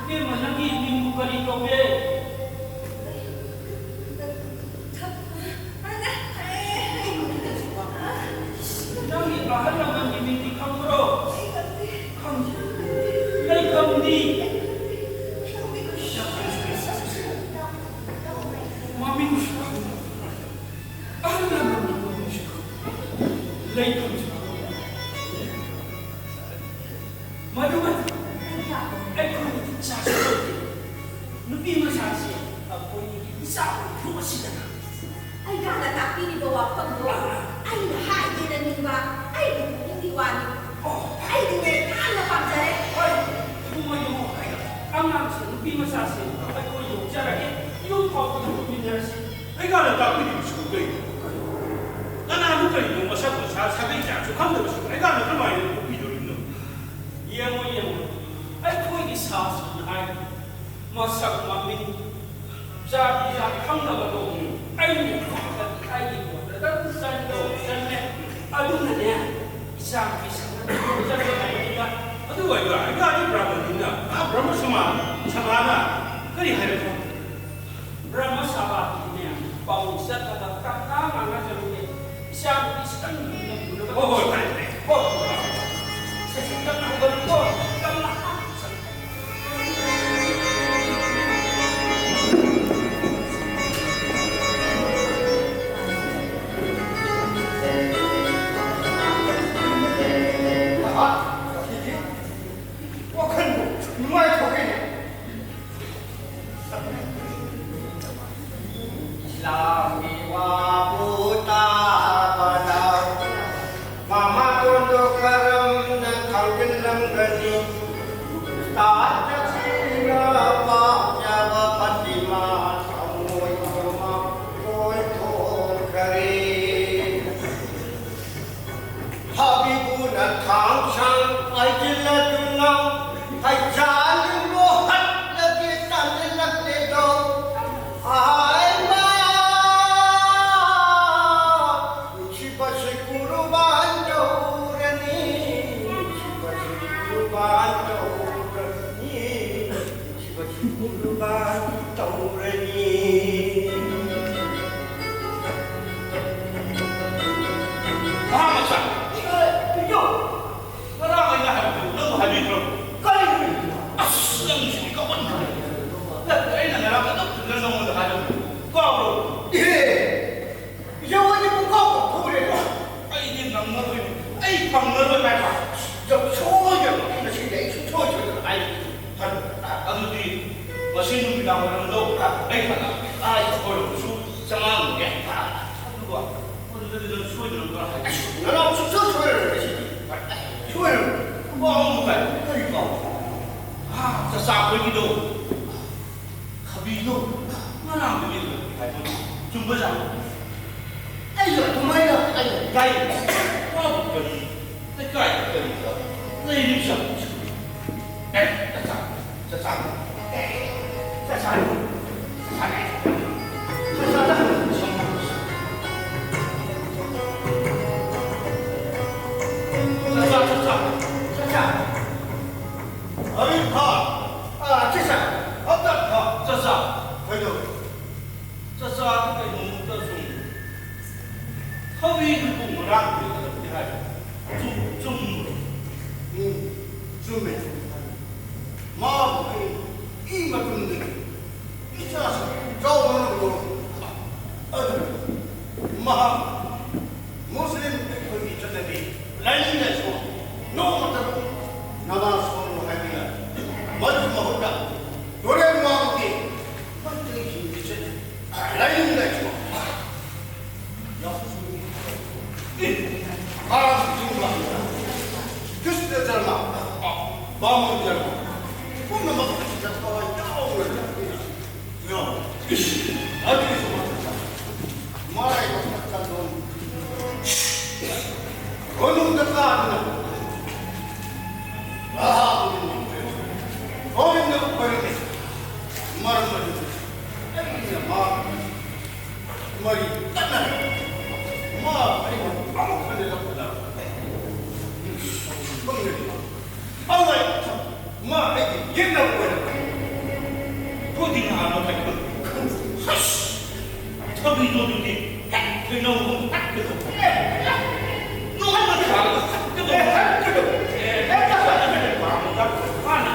ꯏꯕꯦꯝꯃ, ꯅꯪꯒꯤ ꯃꯤꯡꯕꯨ ꯀꯔꯤ ꯀꯧꯒꯦ? ꯅꯪꯒꯤ ꯑꯍꯜ ꯂꯃꯟꯒꯤ ꯃꯤꯡꯗꯤ ꯈꯪꯕ꯭ꯔꯣ? ꯈꯪꯗꯦ꯫ ꯑꯩ ꯈꯪꯗꯦ꯫ ꯃꯃꯤꯡꯁꯨ ꯈꯪꯗꯦ꯫ ꯑꯍꯜ ꯂꯃꯟꯒꯤ ꯃꯃꯤꯡꯁꯨ ꯈꯪꯗꯦ꯫ ꯂꯩꯐꯝꯁꯨ ꯈꯪꯗꯦ꯫ ꯃꯗꯨꯃꯗꯤ ꯑꯩꯈꯣꯏꯒꯤ ꯏꯆꯥꯁꯨ ꯂꯩꯇꯦ꯫ ꯅꯨꯄꯤ ꯃꯆꯥꯁꯦ ꯑꯩꯈꯣꯏꯒꯤ ꯏꯆꯥ ꯑꯣꯏꯊꯣꯛꯑꯁꯤꯗꯅ꯫ ꯑꯩꯒꯥꯅ ꯇꯥꯛꯄꯤꯔꯤꯕ ꯋꯥꯐꯝꯗꯣ ꯑꯩꯅ ꯍꯥꯏꯒꯦꯅ ꯅꯤꯡꯕ ꯑꯩꯒꯤ ꯄꯨꯛꯅꯤꯡꯒꯤ ꯋꯥꯅꯤ꯫ ꯑꯣ꯫ ꯑꯩꯗꯤꯅꯦ ꯌꯥꯝꯅ ꯄꯥꯝꯖꯔꯦ꯫ ꯍꯣꯏ, ꯏꯕꯨꯡꯉꯣ, ꯌꯦꯡꯉꯣ, ꯑꯉꯥꯡꯁꯦ, ꯅꯨꯄꯤ ꯃꯆꯥꯁꯦ ꯑꯩꯈꯣꯏ ꯌꯣꯛꯆꯔꯒꯦ, ꯌꯨꯝ ꯐꯥꯎꯕ ꯄꯨꯃꯤꯟꯅꯔꯁꯤ꯫ ꯑꯩꯒꯥꯅ ꯇꯥꯛꯄꯤꯔꯤꯕꯁꯤꯕꯨ ꯀꯩꯅꯣ? ꯀꯅꯥꯅꯣ ꯀꯔꯤꯅꯣ ꯃꯁꯛ ꯃꯁꯥ ꯁꯥꯒꯩ ꯆꯥꯡꯁꯨ ꯈꯪꯗꯕꯁꯤꯕꯨ ꯑꯩꯒꯥꯅ ꯀꯃꯥꯏꯅ ꯌꯣꯛꯄꯤꯗꯣꯔꯤꯕꯅꯣ? ꯌꯦꯡꯉꯣ, ꯌꯦꯡꯉꯣ, ꯑꯩꯈꯣꯏꯒꯤ ꯁꯥꯁꯤꯡꯅ ꯍꯥꯏ, ꯃꯁꯛ ꯃꯃꯤꯡ ꯖꯥꯇꯤ ꯖꯥꯠ ꯈꯪꯗꯕꯗꯣ ꯑꯩꯅ ꯈꯪꯕꯗꯤ ꯑꯩꯒꯤ ꯃꯣꯠꯇ ꯑꯗꯨꯝ ꯆꯟꯗꯣ ꯆꯜꯂꯦ꯫ ꯑꯗꯨꯅꯅꯦ, ꯏꯆꯥꯒꯤ ꯁꯪꯒ ꯆꯠꯄ ꯂꯩꯔꯤꯕ꯫ ꯑꯗꯨ ꯑꯣꯏꯕ ꯑꯩꯒꯥꯗꯤ ꯕ꯭ꯔꯥꯍꯃꯟꯅꯤꯅ, ꯑꯥ ꯕ꯭ꯔꯍꯃ ꯁꯃꯥ-, ꯁꯚꯥꯅ ꯀꯔꯤ ꯍꯥꯏꯔꯛꯄ? ꯕ꯭ꯔꯍꯃ ꯁꯚꯥꯒꯤꯅꯦ, ꯄꯥꯎ ꯆꯠꯂꯒ ꯀꯛꯀꯥ ꯉꯥꯡꯅꯖꯔꯨꯒꯦ꯫ ꯏꯆꯥꯒꯤ ꯁꯪꯒ ꯄꯨꯅꯕ꯫ ꯍꯣꯏ, ꯍꯣꯏ, ꯐꯔꯦ, ꯐꯔꯦ꯫ ꯍꯣꯏ, ꯍꯣꯏ꯫ ꯁꯦ, ꯁꯦ, ꯇꯞꯅ ꯍꯧꯒꯠꯂꯨꯀꯣ, ꯇꯞꯅ꯫ ꯑꯍꯥ, ꯉꯁꯤꯗꯤ ꯋꯥꯈꯜꯕꯨ ꯅꯨꯡꯉꯥꯏꯊꯣꯛꯏꯅꯦ꯫ ꯏꯁꯂꯥꯝꯒꯤ ꯋꯥꯕꯨ ꯇꯥꯕꯗ ꯃꯃꯥꯇꯣꯟꯗꯣ ꯀꯔꯝꯅ ꯈꯪꯖꯤꯜꯂꯝꯒꯅꯤ? ꯎꯁꯇꯥꯗ ꯁꯤꯡꯅ ꯄꯥꯝꯖꯕ ꯐꯇꯤꯃꯥ ꯊꯃꯣꯏ ꯑꯃ ꯑꯣꯏꯊꯣꯛꯈꯔꯦ꯫ ꯍꯥꯕꯤꯕꯨꯅ ꯊꯥꯡ ꯁꯥꯡ ꯄꯥꯏꯁꯤꯜꯂꯗꯨꯅ ꯍꯩꯖꯥꯜꯂꯤꯕꯨ ꯍꯠꯂꯒꯦ ꯇꯥꯟꯁꯤꯜꯂꯛꯂꯦꯗꯣ꯫ ꯍꯥꯏꯃ! ꯅꯨꯡꯁꯤꯕꯁꯤ ꯀꯨꯔꯨꯕꯥꯟꯗꯣ ꯐꯪꯉꯔꯣꯏ ꯍꯥꯏꯕ꯫ ꯌꯥꯝ ꯁꯣꯏꯗꯅ ꯉꯁꯤꯗꯤ ꯑꯩ ꯁꯨꯡꯁꯣꯏ ꯁꯣꯏꯗꯅ ꯍꯥꯏꯔꯒꯦ꯫ ꯐꯔꯦ, ꯑꯗꯨꯗꯤ ꯉꯁꯤ ꯅꯨꯃꯤꯗꯥꯡ ꯋꯥꯏꯔꯝꯗꯣ ꯑꯩ ꯍꯜꯂꯛꯑꯒꯦ꯫ ꯑꯥ, ꯑꯩꯈꯣꯏꯔꯣꯝꯗꯁꯨ ꯆꯪꯉꯛꯑꯝꯒꯦ꯫ ꯑꯗꯨꯒ ꯑꯗꯨꯗꯗꯤ ꯅꯪ ꯁꯣꯏꯗꯅ ꯈꯔ ꯍꯥꯏꯕꯤꯌꯨ꯫ ꯅꯅꯥꯎ ꯁꯨꯡꯁꯣꯏ ꯁꯣꯏꯔꯔꯣꯏ ꯉꯁꯤꯗꯤ꯫ ꯁꯣꯏꯔꯔꯣꯏ꯫ ꯋꯥ ꯑꯃꯨꯛ ꯍꯥꯏ꯫ ꯀꯔꯤ ꯄꯥꯎ? ꯑꯥ, ꯆꯥꯆꯥ ꯈꯣꯏꯒꯤꯗꯣ꯫ ꯊꯕꯤꯗꯣ ꯉꯔꯥꯡꯗꯒꯤ ꯂꯧꯔꯦ ꯍꯥꯏꯕ ꯆꯨꯝꯕꯖꯥꯠꯂꯣ? ꯑꯩꯁꯨ ꯑꯗꯨꯃꯥꯏꯅ ꯍꯥꯏꯅ ꯇꯥꯏ꯫ ꯃꯥꯕꯨ ꯀꯔꯤ ꯂꯩꯀꯥꯏꯗ ꯀꯔꯤꯗ ꯂꯩꯔꯤꯕꯖꯥꯠꯂꯣ? ꯑꯦ, ꯆꯥꯆꯥ, ꯆꯥꯆꯥ, ꯑꯦ, ꯆꯥꯆꯥ, ꯆꯥꯆꯥ, ꯆꯥꯆꯥ, ꯆꯥꯆꯥ, ꯆꯥꯆꯥ꯫ ꯑꯔꯤꯐꯥ꯫ ꯑꯥ, ꯆꯦ ꯁꯥ, ꯑꯝꯇ ꯊꯥ꯫ ꯆꯥꯆꯥ꯫ ꯀꯩꯗꯧꯔꯦ? ꯆꯥꯆꯥꯗ ꯀꯩꯅꯣꯝꯇ ꯁꯨꯝ ꯊꯕꯤꯗꯨꯕꯨ ꯉꯔꯥꯡꯗꯒꯤ ꯍꯜꯂꯛꯇꯦ ꯍꯥꯏ꯫ ꯆꯨꯝ-, ꯆꯨꯝꯕ꯭ꯔꯣ? ꯎꯝ, ꯆꯨꯝꯃꯦ꯫ ꯃꯥꯕꯨ ꯑꯩ ꯏ ꯃꯇꯨꯡꯗꯒꯤ ꯏꯆꯥꯁꯨ ꯆꯥꯎꯅ ꯂꯧꯔꯝꯃꯤ꯫ ꯑꯗꯨ ꯃꯍꯥꯛ ꯃꯨꯁꯂꯤꯝ ꯑꯩꯈꯣꯏꯒꯤ ꯆꯠꯅꯕꯤ ꯂꯥꯏꯅꯤꯡ ꯂꯥꯏꯁꯣꯟ ꯅꯣꯡꯃꯇ ꯅꯃꯥꯖ ꯁꯣꯟꯅꯨ ꯍꯥꯏꯕ ꯌꯥꯗꯦ꯫ ꯃꯗꯨꯒꯤ ꯃꯍꯨꯠꯇ ꯇꯨꯔꯦꯜ ꯋꯥꯡꯃꯒꯤ ꯃꯩꯇꯩꯁꯤꯡꯒꯤ ꯆꯠꯅꯕꯤ ꯂꯥꯏꯅꯤꯡ ꯂꯥꯏꯁꯣꯟ ꯌꯥꯎꯁꯪ, ꯑꯦ, ꯍꯔꯥꯎ ꯀꯨꯝꯍꯩ, ꯀ꯭ꯔꯤꯁꯅ ꯖꯔꯃ, ꯕꯥꯃꯣꯟ ꯖꯔꯃ, ꯄꯨꯝꯅꯃꯛ ꯑꯁꯤꯗ ꯊꯋꯥꯏ ꯌꯥꯎꯅ ꯌꯥꯎꯏ꯫ ꯏꯁ, ꯑꯗꯨꯒꯤꯁꯨ ꯃꯊꯛꯇ ꯃꯔꯥꯏꯕꯛ ꯆꯟꯗꯣꯟ ꯀꯣꯅꯨꯡꯗ ꯀꯥꯗꯨꯅ ꯑꯍꯥꯕꯒꯤ ꯒꯣꯕꯤꯟꯗ ꯈꯣꯏꯔꯝꯃꯤ꯫ ꯃꯔꯝ ꯑꯗꯨꯅ ꯑꯩꯅ ꯃꯥ ꯃꯔꯤ ꯇꯠꯅꯔꯦ꯫ ꯃꯥ ꯑꯩꯅ ꯑꯃꯨꯛ ꯍꯟꯖꯤꯜꯂꯛꯄꯗ ꯈꯪꯒꯅꯤ꯫ ꯑꯗꯨꯅ ꯃꯥ ꯑꯩꯒꯤ ꯌꯦꯛꯅꯕ ꯑꯣꯏꯔꯝꯃꯦ꯫ ꯄꯨꯗꯤꯅ ꯍꯥꯟꯅ ꯀꯩꯅꯣ ꯈꯪꯗꯦ꯫ ꯑꯁ! ꯊꯕꯤꯗꯣ ꯑꯗꯨꯗꯤ ꯍꯦꯛ ꯊꯣꯏꯅꯧꯒꯨꯝ ꯇꯛꯀꯗꯧꯕ꯫ ꯅꯣꯡꯃ ꯊꯥꯔꯒ ꯇꯛꯀꯗꯧꯕ꯫ ꯍꯦꯛ ꯇꯛꯀꯗꯧꯕ꯫ ꯍꯦꯛ ꯇꯛꯀꯗꯧꯕ꯫ ꯃꯥꯅ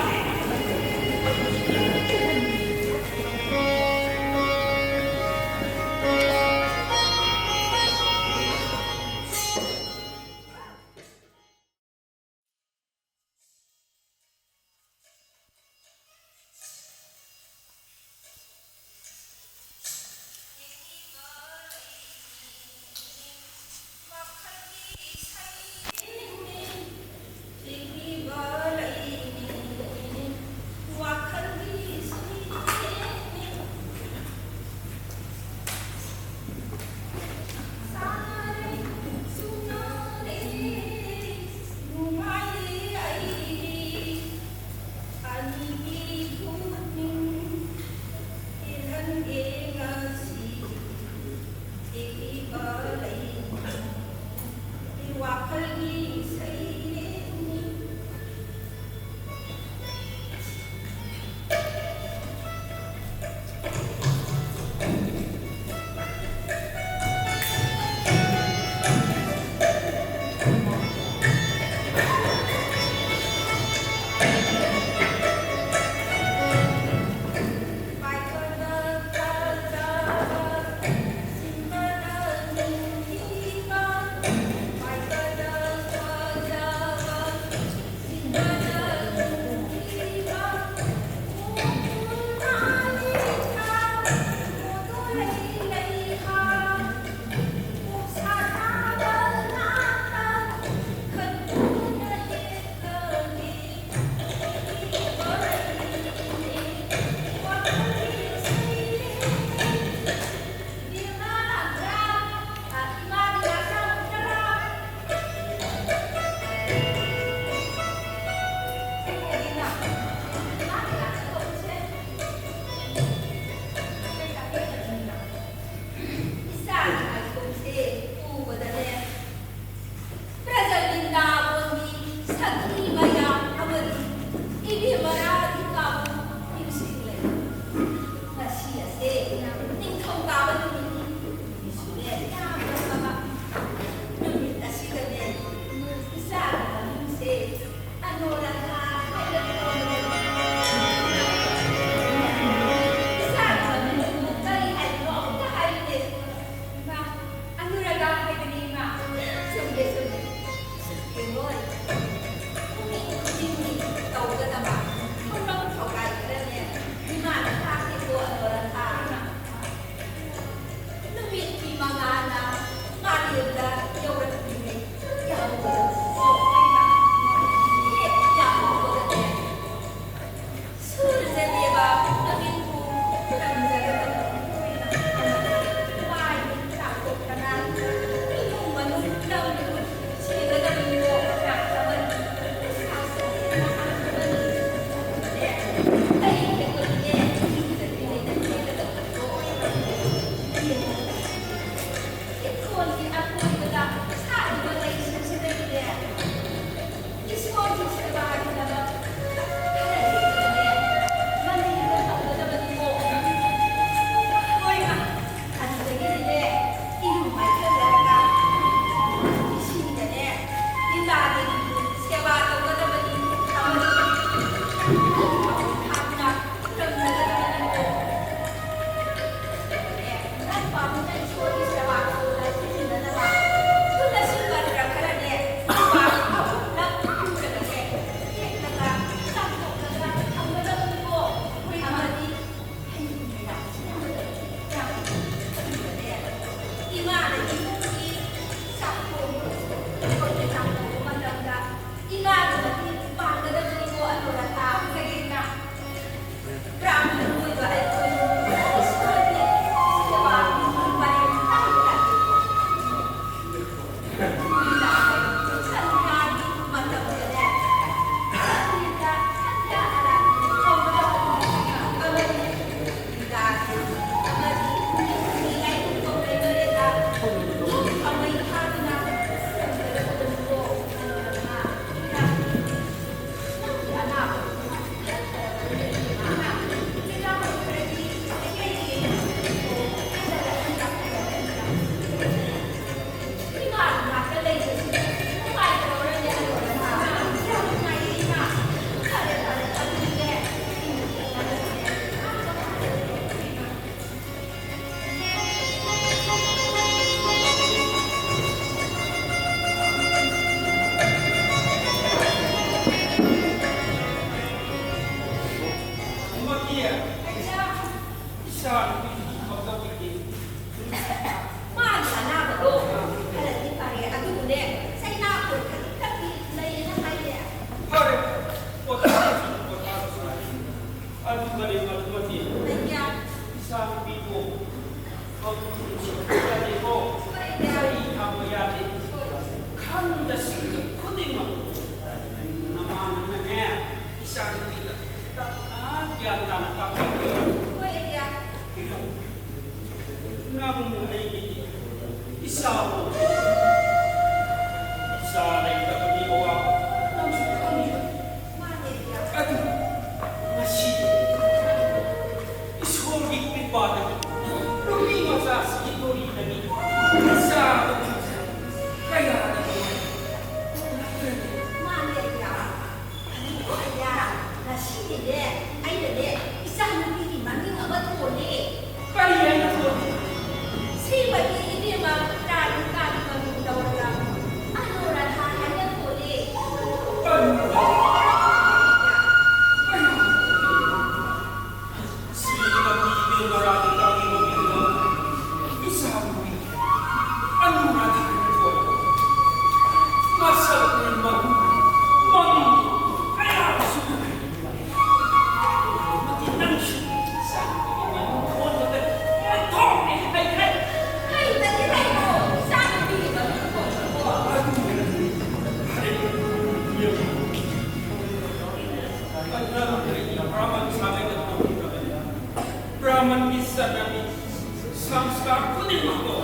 ꯈꯨꯗꯤꯡꯃꯛꯇꯣ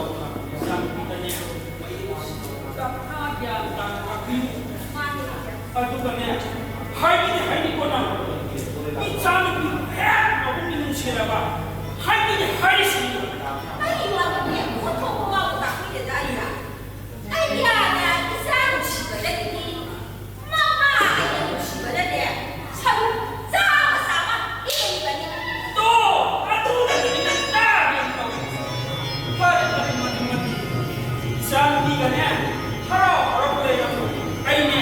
ꯏꯆꯥꯅꯨꯄꯤꯗꯅꯦ ꯃꯌꯦꯛ ꯇꯞꯅ ꯒ꯭ꯌꯥꯟ ꯇꯥꯅ ꯇꯥꯛꯄꯤꯌꯨ꯫ ꯑꯗꯨꯒꯅꯦ, ꯍꯥꯏꯕꯗꯤ ꯍꯥꯏꯅꯤꯀꯣ ꯅꯪ, ꯏꯆꯥꯅꯨꯄꯤ ꯍꯦꯛ ꯃꯕꯨꯡꯅ ꯅꯨꯡꯁꯤꯔꯕ ꯍꯥꯏꯕꯗꯤ ꯍꯥꯏꯔꯤꯁꯤꯅꯤ꯫ ꯑꯩ ꯋꯥꯕꯅꯦ, ꯑꯣꯟꯊꯣꯛꯄ ꯋꯥꯕ ꯇꯥꯛꯄꯤꯔꯦꯗ ꯑꯩꯅ꯫ ꯑꯩ ꯌꯥꯅ ꯏꯆꯥ ꯅꯨꯡꯁꯤꯕꯗꯒꯤꯗꯤ ꯃꯃꯥ ꯑꯩꯅ ꯅꯨꯡꯁꯤꯕꯗꯅꯦ ꯁꯔꯨꯛ ꯆꯥꯝꯃ ꯆꯥꯝꯃ ꯍꯦꯟꯕꯅꯤ꯫ ꯇꯣ, ꯑꯗꯨꯗꯒꯤꯗꯤ ꯅꯪ ꯇꯥꯒꯦ ꯇꯧꯏ꯫ ꯐꯔꯦ, ꯐꯔꯦ, ꯃꯗꯨ, ꯃꯗꯨ꯫ ꯏꯆꯥꯅꯨꯄꯤꯒꯅꯦ ꯍꯔꯥꯎ ꯍꯔꯥꯎ ꯂꯩꯔꯝꯃꯣ꯫ ꯑꯩꯅꯦ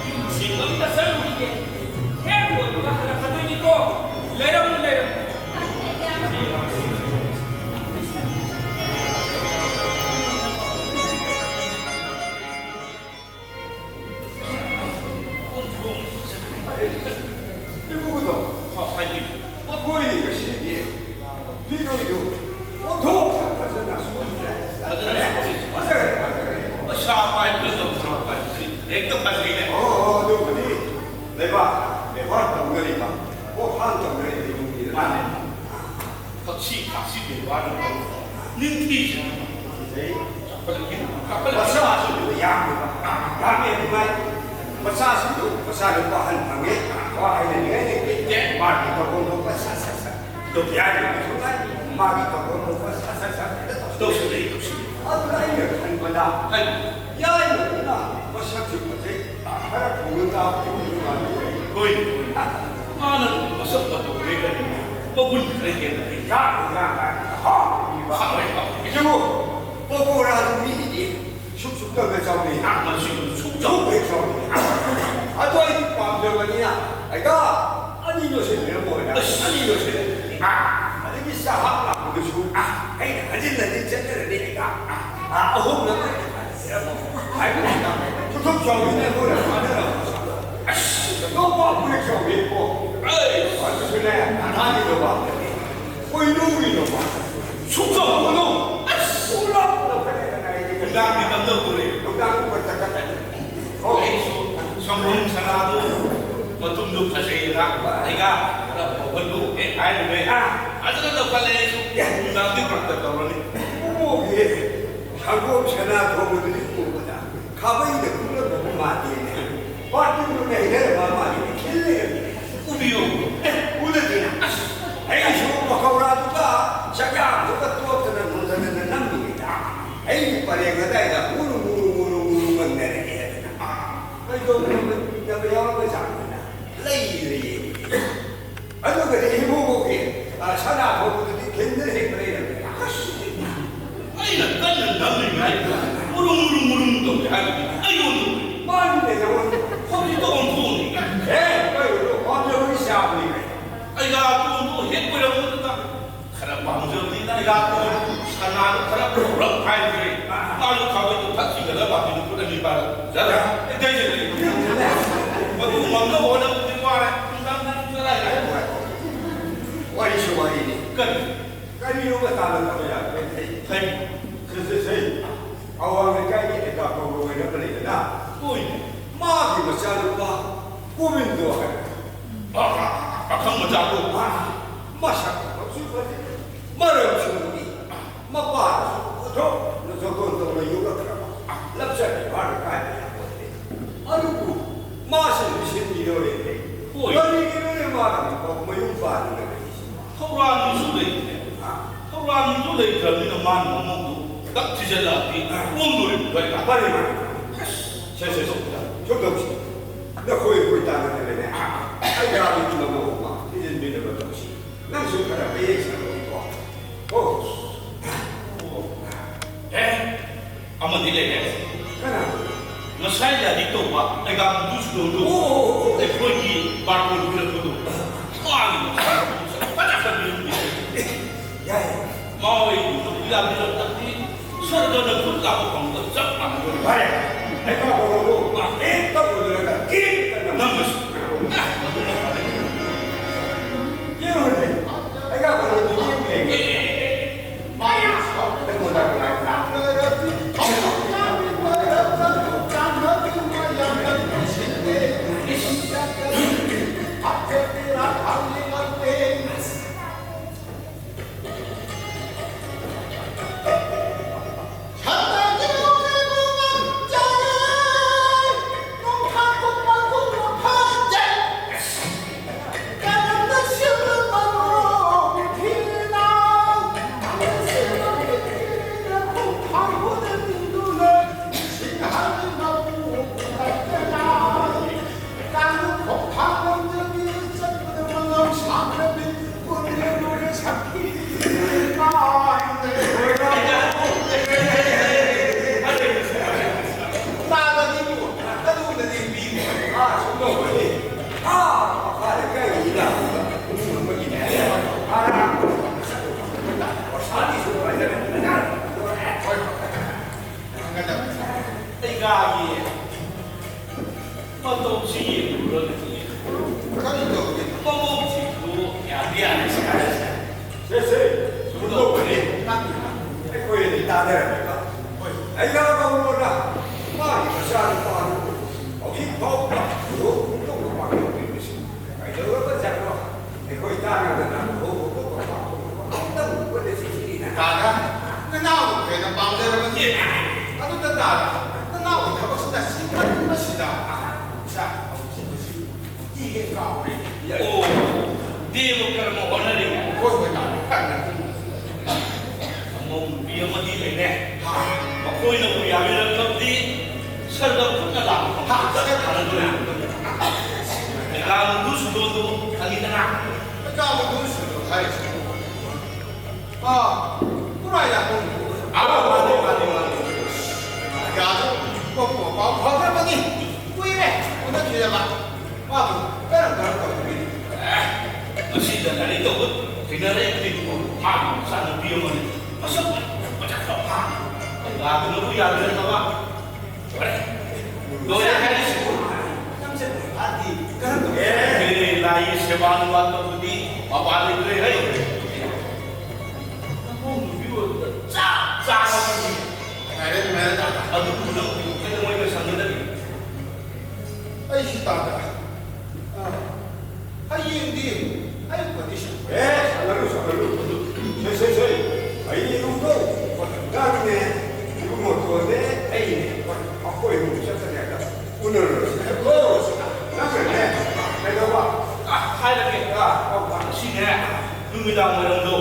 ꯌꯨꯝ ꯁꯦꯡꯕ ꯑꯝꯇ ꯆꯪꯉꯨꯈꯤꯒꯦ꯫ ꯍꯦꯛ ꯂꯣꯏꯕꯒ ꯍꯜꯂꯛꯀꯗꯣꯏꯅꯤꯀꯣ꯫ ꯂꯩꯔꯝꯃꯨ, ꯂꯩꯔꯝꯃꯨ꯫ ꯏꯕꯨꯡꯗꯣ, ꯃꯈꯣꯏꯅꯤ ꯉꯁꯤꯗꯤ ꯐꯤꯔꯣꯏꯗꯨ ꯑꯣꯟꯊꯣꯛ ꯐꯖꯅ ꯁꯨꯗ꯭ꯔꯦ꯫ ꯐꯖꯔꯦ, ꯐꯖꯔꯦ꯫ ꯃꯁꯥ ꯄꯥꯏꯕꯗ ꯇꯧꯊꯣꯔꯛꯄ ꯍꯥꯏꯕꯁꯤ ꯍꯦꯛꯇ ꯐꯖꯩꯅꯦ꯫ ꯑꯣ, ꯑꯣ, ꯑꯗꯨꯕꯨꯗꯤ ꯂꯩꯕꯥꯛ ꯕꯦꯕꯥꯔ ꯇꯧꯅꯔꯤꯕ ꯄꯣꯠ ꯍꯥꯟ ꯇꯧꯅꯔꯤꯕ ꯏꯃꯨꯡꯅꯤꯗꯅ꯫ ꯃꯥꯅꯦ꯫ ꯊꯛꯁꯤ ꯈꯥꯁꯤ ꯕꯦꯕꯥꯔ ꯅꯤꯡꯊꯤꯖꯅ ꯁꯤꯗꯩ ꯆꯥꯎꯈꯠꯂꯛꯈꯤꯅ ꯀꯥꯈꯠꯂꯛꯈꯤꯅ ꯃꯆꯥꯁꯤꯡꯗꯨ ꯌꯥꯝꯃꯤꯕ꯫ ꯌꯥꯝꯃꯤ ꯑꯗꯨꯃꯥꯏ ꯃꯆꯥꯁꯤꯡꯗꯨ ꯃꯆꯥꯅꯨꯄꯥ ꯑꯍꯟ ꯐꯪꯉꯦ꯫ ꯋꯥ ꯍꯥꯏꯅꯅꯤꯡꯉꯥꯏ ꯂꯩꯇꯦ꯫ ꯃꯥꯒꯤ ꯇꯧꯐꯝ ꯊꯣꯛꯄ ꯁꯠ ꯁꯠ ꯁꯠ ꯇꯧꯕ ꯌꯥꯏ꯫ ꯃꯥꯒꯤ ꯇꯧꯐꯝ ꯊꯣꯛꯄ ꯁꯠ ꯁꯠ ꯁꯠ ꯇꯧꯁꯤꯜꯂꯛꯏ, ꯇꯧꯁꯤꯜꯂꯛꯏ꯫ ꯑꯗꯨꯅ ꯑꯩꯅ ꯈꯟꯕꯗ ꯍꯥꯏ꯫ ꯌꯥꯏꯃꯗꯨꯅ ꯃꯁꯛꯁꯨ ꯐꯖꯩ꯫ ꯈꯔ ꯊꯣꯡꯉꯒ ꯄꯨꯔꯒ ꯍꯣꯏ, ꯍꯣꯏ꯫ ꯃꯥꯅ ꯃꯁꯛ ꯐꯖꯕꯗꯩ ꯀꯔꯤ ꯃꯒꯨꯟ ꯈꯔ ꯍꯦꯟꯅ ꯂꯩ꯫ ꯌꯥꯝ ꯌꯥꯝ ꯍꯥꯎꯏꯕ꯫ ꯍꯥꯎꯏ, ꯍꯥꯎꯏ꯫ ꯏꯆꯦꯕꯨ, ꯄꯣꯄꯣꯔꯥꯗꯨ ꯃꯤꯒꯤꯗꯤ ꯁꯨꯛ ꯁꯨꯛꯇꯒ ꯆꯥꯎꯅꯩ꯫ ꯌꯥꯝꯅ ꯁꯨꯛ ꯁꯨꯛ ꯆꯥꯎꯅꯩ꯫ ꯁꯨꯛ ꯍꯦꯛ ꯆꯥꯎꯅꯩ꯫ ꯑꯗꯣ ꯑꯩꯗꯤ ꯄꯥꯝꯖꯕꯅꯤꯅ, ꯑꯩꯒ ꯑꯅꯤ ꯂꯣꯏꯁꯤꯟꯕꯤꯔꯝꯃꯣ ꯍꯥꯏꯅ꯫ ꯑꯁ꯫ ꯑꯅꯤ ꯂꯣꯏꯁꯤꯜꯂꯦ꯫ ꯑꯥ꯫ ꯑꯗꯒꯤ ꯆꯥꯍꯥꯛ ꯂꯥꯛꯄꯗꯨꯁꯨ, ꯑꯥ, ꯑꯩꯅ ꯍꯟꯖꯤꯟ ꯍꯟꯖꯤꯟ ꯆꯠꯆꯔꯅꯤ ꯑꯩꯒ꯫ ꯑꯥ, ꯑꯍꯨꯝꯂꯛ ꯍꯥꯏꯕꯅꯤꯗ꯫ ꯊꯨꯊꯨꯞ ꯆꯥꯎꯕꯤꯅ ꯑꯩꯈꯣꯏꯅ ꯐꯥꯅꯔꯝꯕ꯫ ꯑꯁ! ꯅꯣꯡꯄꯥꯛ ꯐꯨꯔꯤꯠ ꯆꯥꯎꯕꯤꯀꯣ꯫ ꯑꯩ! ꯑꯗꯨꯁꯨꯅꯦ, ꯅꯍꯥꯟꯒꯤꯗꯣ ꯄꯥꯝꯗꯦ꯫ ꯄꯣꯏꯅꯨꯒꯤꯗꯣ ꯄꯥꯝꯃꯦ꯫ ꯁꯨꯛꯆꯥꯎ ꯄꯣꯏꯅꯨ! ꯑꯁ! ꯄꯨꯂꯞ ꯂꯧꯈꯠꯂꯦꯗꯅ ꯑꯩꯗꯤ꯫ ꯅꯨꯡꯗꯥꯡꯗꯤ ꯀꯝꯗꯧꯗꯣꯔꯤ? ꯅꯨꯡꯗꯥꯡꯗꯤ ꯀꯣꯏ ꯆꯠꯀꯗꯕꯅꯤ꯫ ꯑꯣ꯫ ꯑꯩꯁꯨ ꯁꯪꯒꯣꯝ ꯁꯅꯥꯗꯨ ꯃꯇꯨꯝꯗꯨ ꯐꯖꯩꯌꯦꯅ ꯑꯩꯒ ꯈꯔ ꯄꯥꯎꯍꯜꯂꯨ ꯍꯦꯛ ꯍꯥꯏꯔꯨꯔꯦ꯫ ꯑꯥ꯫ ꯐꯖꯅ ꯂꯧꯈꯠꯂꯦ ꯑꯩꯁꯨ꯫ ꯑꯦ꯫ ꯅꯨꯡꯗꯥꯡꯗꯤ ꯄ꯭ꯔꯛꯇ ꯇꯧꯔꯅꯤ꯫ ꯁꯪꯒꯣꯝ ꯁꯅꯥ ꯊꯣꯡꯕꯗꯨꯗꯤ ꯎꯕꯗ ꯈꯥꯕꯩꯗ ꯀꯨꯝꯂꯝꯕ ꯃꯥꯜꯂꯤꯅꯦ꯫ ꯕꯥꯇꯤꯟꯗꯨꯅ ꯍꯩꯊꯔꯕ ꯃꯥꯜꯂꯤꯅꯦ꯫ ꯈꯤꯜ ꯂꯩꯔꯝꯃꯦ꯫ ꯎꯕꯤꯌꯨ꯫ ꯑꯦ, ꯎꯗꯗꯤꯅ꯫ ꯑꯁ, ꯑꯩꯁꯨ ꯄꯀꯧꯔꯥꯗꯨꯒ ꯆꯥꯛꯌꯥꯝꯗꯨꯒ ꯇꯣꯠꯇꯅ ꯅꯣꯟꯊꯗꯅ ꯅꯝꯃꯤꯉꯩꯗ ꯑꯩꯒꯤ ꯄꯔꯦꯡ ꯑꯗꯥꯏꯗ ꯉꯨꯔꯨ ꯉꯨꯔꯨ ꯉꯨꯔꯨ ꯉꯨꯔꯨ ꯉꯪꯅꯔꯛꯑꯦ ꯍꯥꯏꯗꯅ꯫ ꯑꯩꯗꯣ ꯅꯣꯟꯊꯕ ꯌꯥꯎꯔꯕ ꯖꯥꯠꯅꯤꯅ ꯂꯩꯔꯦ ꯌꯦꯡꯉꯦ꯫ ꯑꯗꯨꯒꯗꯤ ꯏꯃꯨꯡꯒꯤ, ꯑ, ꯁꯅꯥ ꯊꯣꯡꯕꯗꯨꯗꯤ ꯈꯤꯟꯗꯨꯅ ꯍꯦꯛ ꯂꯩꯔꯝꯃꯦ꯫ ꯑꯁ! ꯑꯩꯅ ꯀꯟꯅ ꯅꯝꯂꯤꯉꯩꯗ ꯃꯨꯔꯨꯝ ꯃꯨꯔꯨꯝ ꯃꯨꯔꯨꯝ ꯇꯧꯔꯦ ꯍꯥꯏꯕꯗꯤ ꯑꯩꯉꯣꯟꯗ ꯃꯥꯅꯤꯅꯦ ꯅꯉꯣꯟꯗ꯫ ꯍꯧꯖꯤꯛꯇ ꯑꯣꯟꯊꯣꯛꯑꯅꯤ꯫ ꯑꯦ, ꯀꯩꯅꯣ, ꯄꯥꯝꯖꯕꯒꯤ ꯆꯥꯕꯅꯤ ꯀꯩꯅꯣ꯫ ꯑꯩꯒ ꯑꯇꯣꯝꯕꯗꯣ ꯍꯦꯛ ꯑꯣꯏꯔꯝꯕꯗꯨꯗ ꯈꯔ ꯄꯥꯝꯖꯕꯅꯤꯅ ꯑꯩꯒ ꯑꯇꯣꯝꯕꯗꯣ ꯁꯅꯥꯗꯣ ꯈꯔ ꯄꯨꯔꯛ ꯍꯥꯏꯈ꯭ꯔꯦ꯫ ꯃꯥꯁꯨ ꯈꯥꯕꯩꯗꯣ ꯐꯠ ꯆꯤꯡꯈꯠꯂꯒ ꯕꯥꯇꯤꯟꯗꯣ ꯈꯨꯠ ꯑꯅꯤ ꯄꯥꯏꯔꯒ ꯖꯔ ꯍꯦꯛ ꯇꯩꯁꯤꯜꯂꯛꯑꯦ꯫ ꯃꯗꯨ ꯉꯝꯅꯕ ꯍꯣꯠꯅꯕꯗꯤ ꯋꯥꯔꯦ꯫ ꯅꯨꯡꯗꯥꯡꯗ ꯆꯔꯥ ꯍꯦꯜꯂꯦ꯫ ꯋꯥꯔꯤꯁꯨ ꯋꯥꯔꯤꯅꯤ꯫ ꯀꯔꯤ? ꯀꯔꯤꯅꯣꯕ ꯇꯥꯟꯅꯗꯕ ꯌꯥꯗꯕ ꯂꯩ? ꯍꯩ꯫ ꯁꯦ, ꯁꯦ, ꯁꯦ꯫ ꯑꯋꯥꯡ ꯂꯩꯀꯥꯏꯒꯤ ꯑꯦꯀꯥ ꯀꯧꯕ ꯑꯣꯏꯅꯕ ꯂꯩꯗꯅ? ꯍꯣꯏꯅꯦ꯫ ꯃꯥꯒꯤ ꯃꯆꯥꯅꯨꯄꯥ ꯒꯣꯕꯤꯟꯗꯣ ꯍꯥꯏꯕ꯫ ꯑ, ꯑ, ꯑꯈꯪ ꯃꯆꯥꯗꯣ꯫ ꯑ, ꯃꯁꯛ ꯃꯇꯧꯁꯨ ꯐꯖꯩ, ꯃꯔꯝꯁꯨ ꯃꯣꯛꯏ, ꯃꯄꯥꯅꯁꯨ ꯑꯣꯟꯊꯣꯛꯅ ꯖꯣꯇꯣꯟ ꯇꯧꯅ ꯌꯣꯛꯂꯛꯈ꯭ꯔꯕ ꯂꯞꯆꯕꯤ ꯃꯥꯅ ꯀꯥꯏꯕ ꯌꯥꯄꯣꯠꯇꯦ꯫ ꯑꯗꯨꯕꯨ ꯃꯥꯁꯤ ꯂꯣꯏꯁꯤꯟꯕꯤꯗꯧꯔꯦꯅꯦ꯫ ꯍꯣꯏ꯫ ꯀꯔꯤꯒꯤꯅꯣꯅꯦ ꯃꯥꯅ ꯍꯧꯖꯤꯛꯐꯥꯎ ꯃꯌꯨꯝ ꯄꯥꯟꯗꯅ ꯂꯩꯔꯤꯁꯤꯕꯣ? ꯊꯧꯔꯥꯅꯤꯁꯨ ꯂꯩꯇ꯭ꯔꯦ꯫ ꯑ꯫ ꯊꯧꯔꯥꯅꯤꯁꯨ ꯂꯩꯇ꯭ꯔꯕꯅꯤꯅ ꯃꯥꯅ ꯃꯃꯧꯗꯣ ꯈꯤꯇꯪ ꯊꯤꯖꯤꯜꯂꯛꯑꯗꯤ ꯑ꯫ ꯀꯣꯝꯗꯣꯔꯤꯕꯅꯤ꯫ ꯃꯥꯅꯤ, ꯃꯥꯅꯤ꯫ ꯑꯁ! ꯁꯦ, ꯁꯦ, ꯁꯦ꯫ ꯁꯨꯝ ꯇꯧꯁꯤ꯫ ꯅꯈꯣꯏ ꯑꯩꯈꯣꯏ ꯇꯥꯟꯅꯗꯅꯅꯦ꯫ ꯑꯩ ꯌꯥꯝꯅ ꯃꯃꯧ ꯑꯃ ꯊꯤꯖꯤꯟꯕꯤꯅꯕ ꯇꯧꯁꯤ꯫ ꯅꯪꯁꯨ ꯈꯔ ꯃꯌꯦꯛ ꯁꯦꯡꯗꯣꯛꯏꯀꯣ꯫ ꯑꯣ꯫ ꯑꯦ, ꯑꯃꯗꯤ ꯂꯩꯔꯦ꯫ ꯀꯅꯥ? ꯉꯁꯥꯏ ꯂꯥꯏꯔꯤꯛ ꯇꯧꯕ ꯑꯦꯒꯥꯃꯨꯗꯨ ꯁꯨꯗꯧꯗꯣ꯫ ꯑꯣ, ꯑꯣ, ꯑꯣ, ꯑꯣ꯫ ꯑꯩꯈꯣꯏꯒꯤ ꯕꯥꯔꯇꯣꯟ ꯄꯤꯔꯛꯄꯗꯣ꯫ ꯃꯥꯒꯤ ꯃꯈꯥꯗ ꯐꯖ ꯐꯖꯕ ꯌꯨꯝ ꯄꯤꯔꯛꯑꯦ꯫ ꯌꯥꯏ꯫ ꯃꯥ ꯍꯣꯏ ꯌꯨꯝꯗ ꯄꯤꯔꯛꯑꯕꯅꯤꯅ ꯁ꯭ꯋꯔꯒꯅ ꯈꯨꯠ ꯂꯥꯝꯕ ꯐꯪꯕꯒ ꯆꯞ ꯃꯥꯟꯅꯩ꯫ ꯐꯔꯦ꯫ ꯍꯩꯄꯥ ꯄꯥꯕꯕꯨ ꯍꯦꯛꯇ ꯎꯗ꯭ꯔꯒ ꯀꯦꯛꯇ ꯅꯝ-, ꯅꯝꯕꯁꯨ꯫ ꯌꯦꯡꯉꯨꯅꯦ꯫ ꯍꯩꯄꯥ ꯄꯥꯕꯕꯨ ꯌꯦꯡꯉꯨꯅꯦ꯫ ꯑꯩꯉꯣꯟꯗ ꯇꯧꯁꯤ ꯌꯦꯡꯉꯨꯔꯒꯗꯤ ꯀꯔꯤ ꯇꯧꯒꯦ? ꯃꯑꯣꯡꯁꯤꯕꯨ ꯌꯥꯗꯤ ꯌꯥꯔꯦ, ꯁꯤ ꯌꯥꯔꯦ, ꯁꯤ ꯌꯥꯔꯦ꯫ ꯁꯦ, ꯁꯦ, ꯁꯨꯝ ꯇꯧꯕꯅꯦ꯫ ꯑꯩꯈꯣꯏ ꯑꯅꯤ ꯇꯥꯟꯅꯔꯝꯃꯦꯕ꯫ ꯍꯣꯏ꯫ ꯑꯩ ꯌꯥꯝ ꯉꯥꯎꯔꯣꯔꯥ? ꯃꯥꯒꯤ ꯃꯆꯥꯅꯨꯄꯥꯗꯨ ꯍꯧꯖꯤꯛ ꯐꯥꯎꯕ ꯂꯨꯍꯣꯡ ꯈꯣꯡꯗꯣꯡꯕ ꯄꯥꯡꯊꯣꯛꯄꯤꯕꯁꯤ ꯀꯩꯗꯧꯔꯕꯖꯥꯠꯅꯣ? ꯑꯩꯈꯣꯏ ꯇꯥꯟꯅꯗꯅ ꯂꯨꯍꯣꯡꯕ ꯈꯣꯡꯗꯣꯡꯕ ꯄꯥꯡꯊꯣꯛꯅꯕ ꯑꯃꯨꯛꯇꯪ ꯍꯣꯠꯅꯁꯤ ꯁꯤꯅꯤꯗ꯫ ꯇꯥꯗ, ꯅꯅꯥꯎꯅ ꯍꯦꯟꯅ ꯄꯥꯝꯖꯔꯕꯅꯤ꯫ ꯑꯗꯨꯗ ꯇꯥꯗ, ꯅꯅꯥꯎꯒꯤ ꯊꯕꯛꯁꯤꯗ ꯁꯤꯟꯃꯟꯕꯁꯤꯗ ꯏꯆꯥ ꯍꯧꯖꯤꯛ ꯍꯧꯖꯤꯛ ꯏꯍꯦꯛ ꯀꯥꯎꯔꯦ꯫ ꯑꯣ, ꯗꯦꯕ ꯀꯔꯝꯕ ꯍꯣꯠꯅꯔꯤꯕ? ꯍꯣꯏ, ꯍꯣꯏ, ꯇꯥꯗ꯫ ꯑꯃꯧ ꯅꯨꯄꯤ ꯑꯃꯗꯤ ꯂꯩꯔꯦ꯫ ꯍꯥ꯫ ꯃꯈꯣꯏꯅꯕꯨ ꯌꯥꯕꯤꯔꯛꯂꯕꯗꯤ ꯁꯔꯒ ꯈꯨꯠꯅ ꯂꯥꯛꯄ ꯍꯥ꯫ ꯐꯪꯕ ꯆꯠ ꯊꯥꯅꯗꯨꯅ꯫ ꯃꯦꯀꯥ ꯃꯨꯗꯨ ꯁꯨꯗꯣꯗꯨ ꯈꯪꯉꯤꯗꯅ? ꯃꯦꯀꯥ ꯃꯨꯗꯨ ꯁꯨꯗꯣ ꯍꯥꯏꯔꯤꯁꯤꯕꯨ? ꯑꯥ, ꯄꯨꯔꯥ ꯌꯥꯄꯣꯡ꯫ ꯑꯥ, ꯃꯥꯅꯦ, ꯃꯥꯅꯦ, ꯃꯥꯅꯦ꯫ ꯌꯥꯗꯣ ꯄꯣꯛꯄ ꯄꯥꯎ ꯐꯥꯎꯅꯕꯒꯤ ꯀꯨꯏꯔꯦ ꯎꯅꯈꯤꯗꯕ꯫ ꯃꯥꯕꯨ ꯀꯔꯝ ꯀꯔꯝ ꯇꯧꯔꯤꯕꯤ? ꯑꯦ, ꯃꯁꯤꯗ ꯂꯥꯏꯔꯤꯛ ꯇꯧꯕ ꯊꯦꯡꯅꯔꯛꯏꯕꯗꯤ ꯃꯥꯒꯤ ꯃꯆꯥꯅꯨꯄꯤ ꯑꯃꯅꯤ꯫ ꯃꯁꯛ ꯃꯁꯛ ꯐꯖꯈ꯭ꯔꯕ꯫ ꯌꯥꯗꯨꯅꯕꯨ ꯌꯥꯗꯨꯅꯕ꯫ ꯂꯣꯏꯔꯦ꯫ ꯂꯣꯏꯔꯦ ꯍꯥꯏꯔꯤꯁꯤꯕꯨ꯫ ꯅꯪꯁꯦ ꯄꯩꯁꯥꯗꯤ ꯀꯔꯝ ꯇꯧ-, ꯑꯦ, ꯂꯥꯏꯒꯤ ꯁꯦꯕꯥ ꯅꯨꯡꯕꯥ ꯇꯧꯕꯗꯤ ꯃꯄꯥꯟ ꯂꯩꯇ꯭ꯔꯦ ꯍꯩ꯫ ꯅꯃꯧ ꯅꯨꯄꯤ ꯑꯣꯏꯕꯗ ꯆꯞ ꯆꯥꯔꯕꯅꯤ꯫ ꯅꯨꯡꯉꯥꯏꯔꯦ, ꯅꯨꯡꯉꯥꯏꯔꯦ, ꯇꯥꯇꯥ꯫ ꯑꯗꯨꯕꯨ ꯅꯪ ꯀꯩꯗꯧꯉꯩ ꯂꯣꯏꯁꯟꯒꯗꯒꯦ? ꯑꯩꯁꯤ ꯇꯥꯗ꯫ ꯑꯥ, ꯍꯌꯦꯡꯗꯤ ꯑꯌꯨꯛ ꯄꯨꯗꯤ ꯁꯪ-, ꯑꯦ, ꯁꯪꯍꯜꯂꯨ, ꯁꯪꯍꯜꯂꯨ꯫ ꯁꯦ, ꯁꯦ, ꯁꯦ꯫ ꯍꯌꯦꯡꯗꯣ ꯅꯪꯅꯦ, ꯏꯕꯨꯡꯉꯣ ꯇꯣꯟꯅꯦ, ꯑꯩꯅꯦ꯫ ꯑꯩꯈꯣꯏ ꯑꯍꯨꯝ ꯆꯠꯀꯅꯤ ꯍꯥꯏꯕꯗ ꯎꯅꯔꯨꯔꯁꯤ꯫ ꯀꯣ? ꯅꯪꯅꯅꯦ, ꯀꯩꯗꯧꯕ? ꯑꯥ, ꯍꯥꯏꯔꯒꯦ꯫ ꯑꯥ, ꯑꯧ, ꯑꯥ꯫ ꯉꯁꯤꯅꯦ, ꯅꯨꯃꯤꯗꯥꯡ ꯋꯥꯏꯔꯝꯗꯣ꯫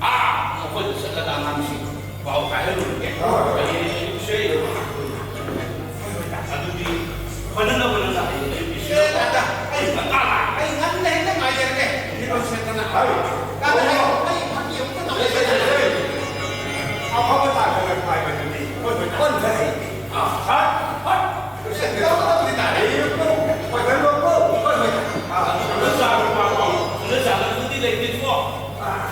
ꯑꯥ, ꯃꯈꯣꯏꯗ ꯆꯠꯂꯒ ꯑꯉꯥꯡꯁꯤꯡ ꯄꯥꯎ ꯍꯥꯏꯍꯜꯂꯨꯔꯒꯦ꯫ ꯍꯣꯏ, ꯍꯣꯏ꯫ ꯍꯌꯦꯡ ꯑꯌꯨꯛꯁꯦ꯫ ꯑꯗꯨꯗꯤ ꯐꯅꯅꯕ ꯅꯪꯅ ꯍꯌꯦꯡ ꯑꯌꯨꯛꯀꯤ ꯑꯦ, ꯇꯥꯇꯥ, ꯑꯩ ꯉꯟꯇꯥ ꯂꯥꯛ-, ꯑꯩ ꯉꯟꯅ ꯍꯦꯛꯇ ꯉꯥꯏꯖꯔꯒꯦ꯫ ꯐꯤꯔꯣꯜ ꯁꯦꯠꯇꯅ꯫ ꯍꯣꯏ꯫ ꯇꯥꯇꯥ, ꯑꯩ, ꯑꯣ꯫ ꯑꯩ ꯐꯥꯒꯤ ꯑꯃꯨꯛꯇ ꯇꯧꯖꯒꯦ꯫ ꯂꯩ, ꯂꯩ, ꯂꯩ, ꯂꯩ꯫ ꯑꯐꯕ ꯇꯥꯗꯅ ꯍꯥꯏꯕꯗꯨꯗꯤ ꯍꯣꯏ, ꯍꯣꯏ꯫ ꯑꯣꯟꯊꯔꯛꯏ꯫ ꯑꯥ, ꯍꯣꯏ, ꯍꯣꯏ꯫ ꯂꯣꯏꯁꯤꯟꯒꯗꯧꯕꯗꯤ ꯇꯥꯔꯦ꯫ ꯍꯣꯏ, ꯍꯣꯏ꯫ ꯍꯣꯏ, ꯍꯣꯏ꯫ ꯑꯗꯨ ꯆꯥꯕ ꯄꯥꯎ, ꯑꯗꯨ ꯆꯥꯕꯗꯨꯗꯤ ꯂꯩꯇꯦꯀꯣ꯫ ꯑꯥ꯫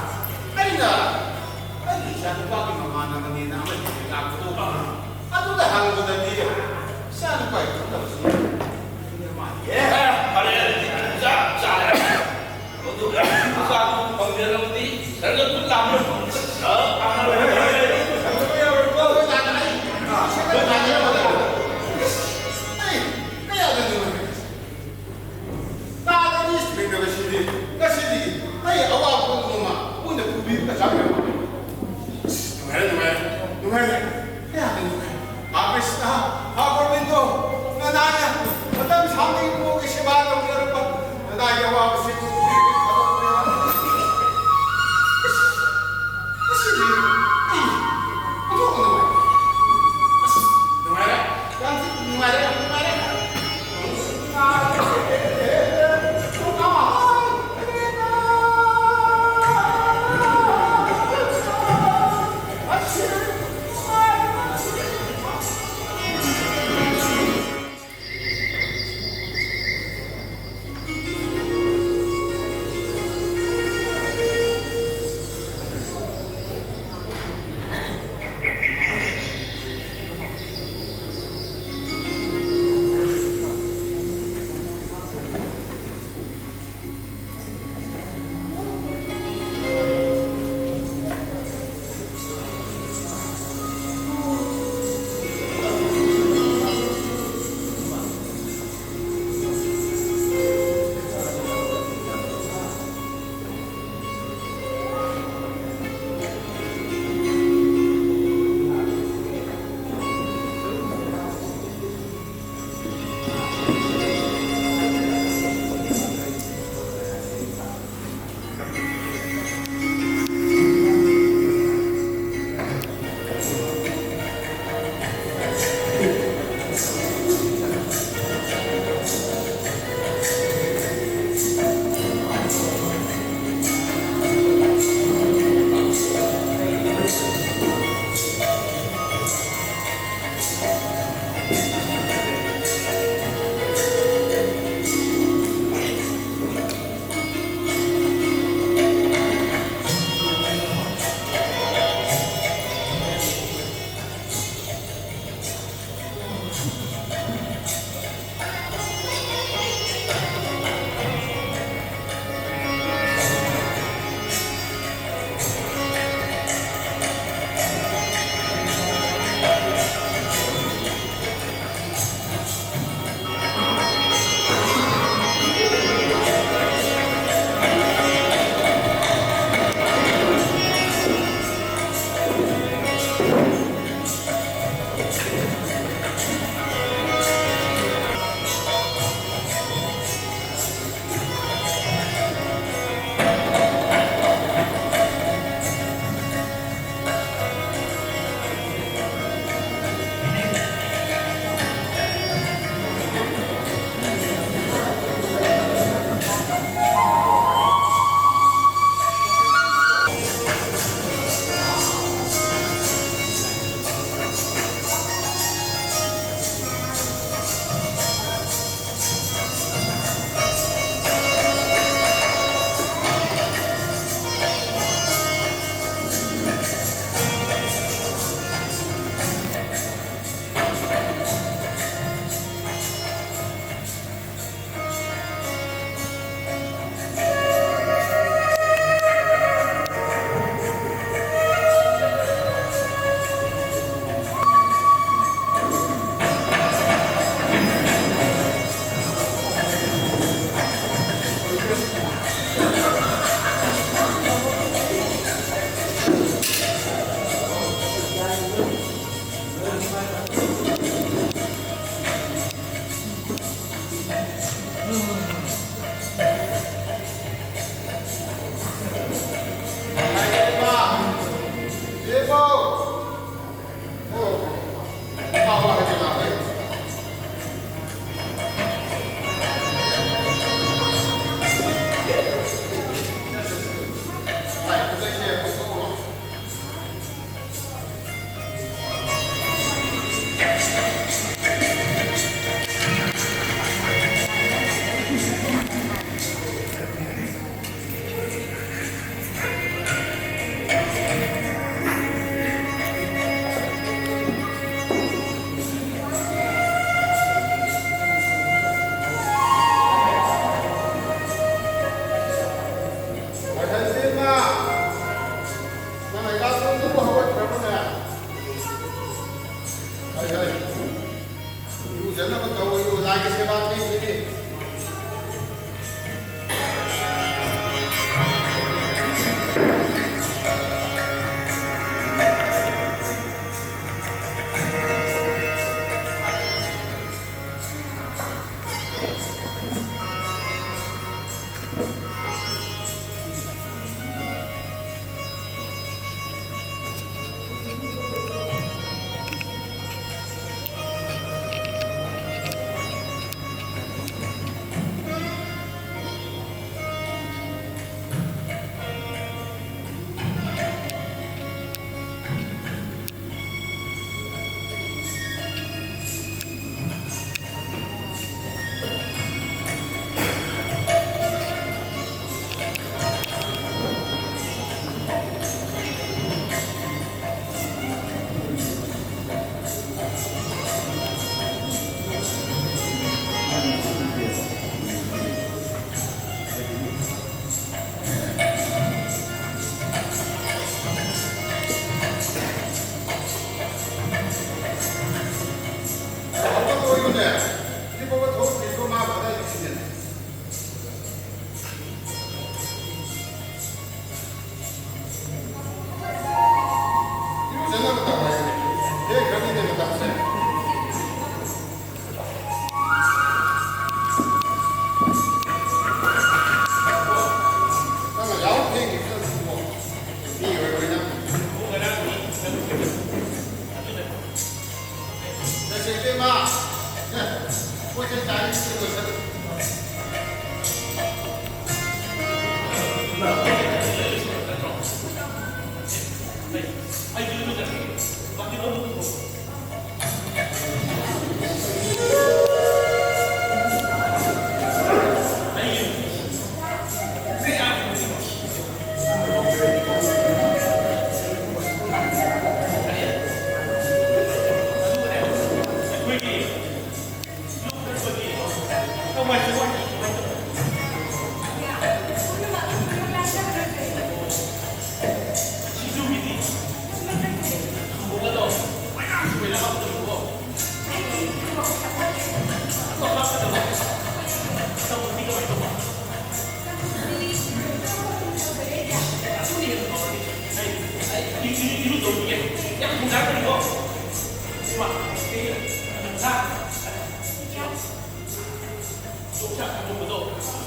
ꯌꯣꯡꯆꯥꯛ ꯏꯔꯣꯝꯕꯗꯣ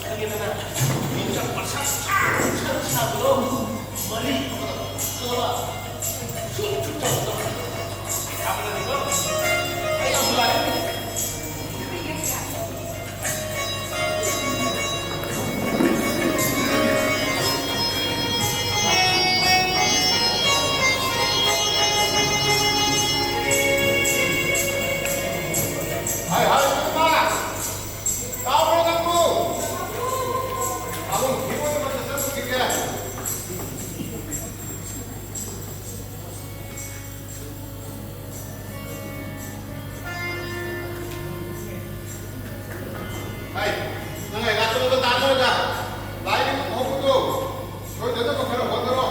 ꯈꯪꯉꯦꯗꯅ? ꯌꯣꯡꯆꯥꯛ ꯃꯁꯥ ꯁꯥꯡ ꯁꯥꯡ ꯁꯥꯡꯕꯗꯣ ꯃꯔꯤ ꯑꯃꯗ ꯀꯛꯑꯒ ꯁꯨꯛ ꯁꯨꯛ ꯇꯧꯕꯗꯣ ꯍꯥꯞꯄꯗꯅꯤꯀꯣ꯫ ꯑꯩ ꯌꯥꯝ ꯅꯨꯡꯉꯥꯏ꯫ ꯍꯥꯏ ꯍꯥꯏ ꯏꯃꯥ! ꯇꯥꯕ꯭ꯔꯣ ꯅꯪꯕꯨ? ꯄꯥꯕꯨꯡ, ꯐꯤꯔꯣꯟ ꯑꯃꯇ ꯆꯠꯂꯨꯈꯤꯒꯦ꯫ ꯍꯥꯏ, ꯅꯪ ꯑꯩꯒ ꯆꯠꯂꯒ ꯇꯥꯟꯅꯔꯒ ꯂꯥꯏꯒꯤ ꯍꯧꯕꯗꯣ ꯁꯣꯏꯗꯅꯕ ꯈꯔ ꯍꯣꯠꯅꯔꯣ꯫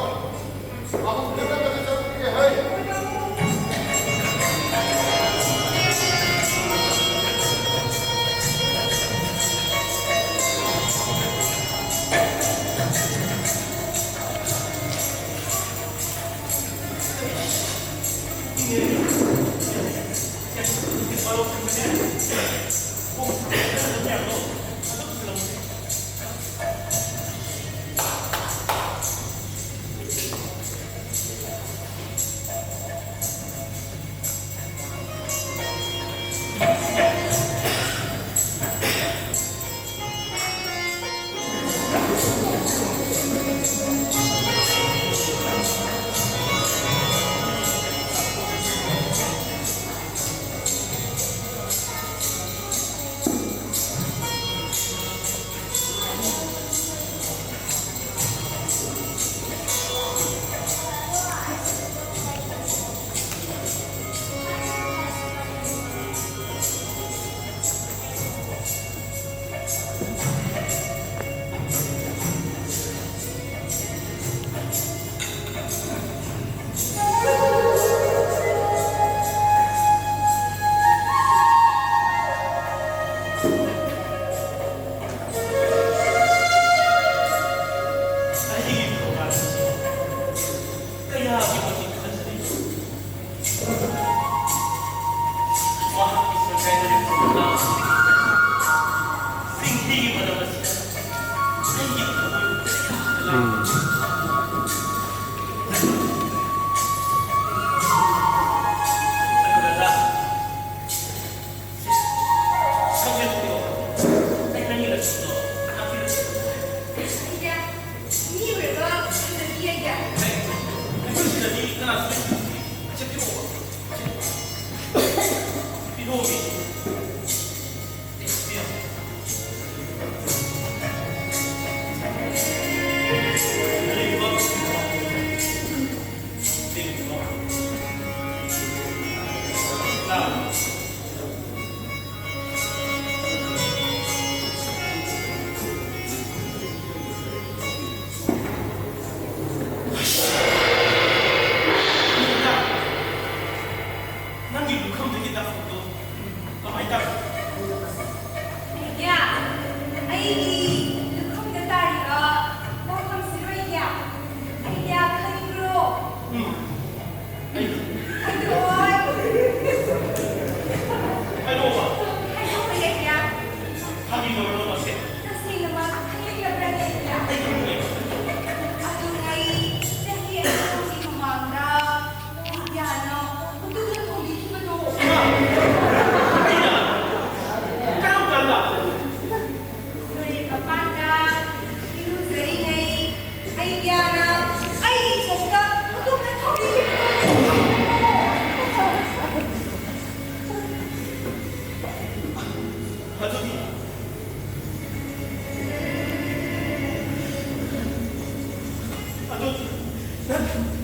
ꯄꯥꯕꯨꯡ, ꯐꯤꯔꯣꯟ ꯑꯃꯇ ꯆꯠꯂꯨꯈꯤꯒꯦ, ꯍꯩ꯫ ꯅꯪ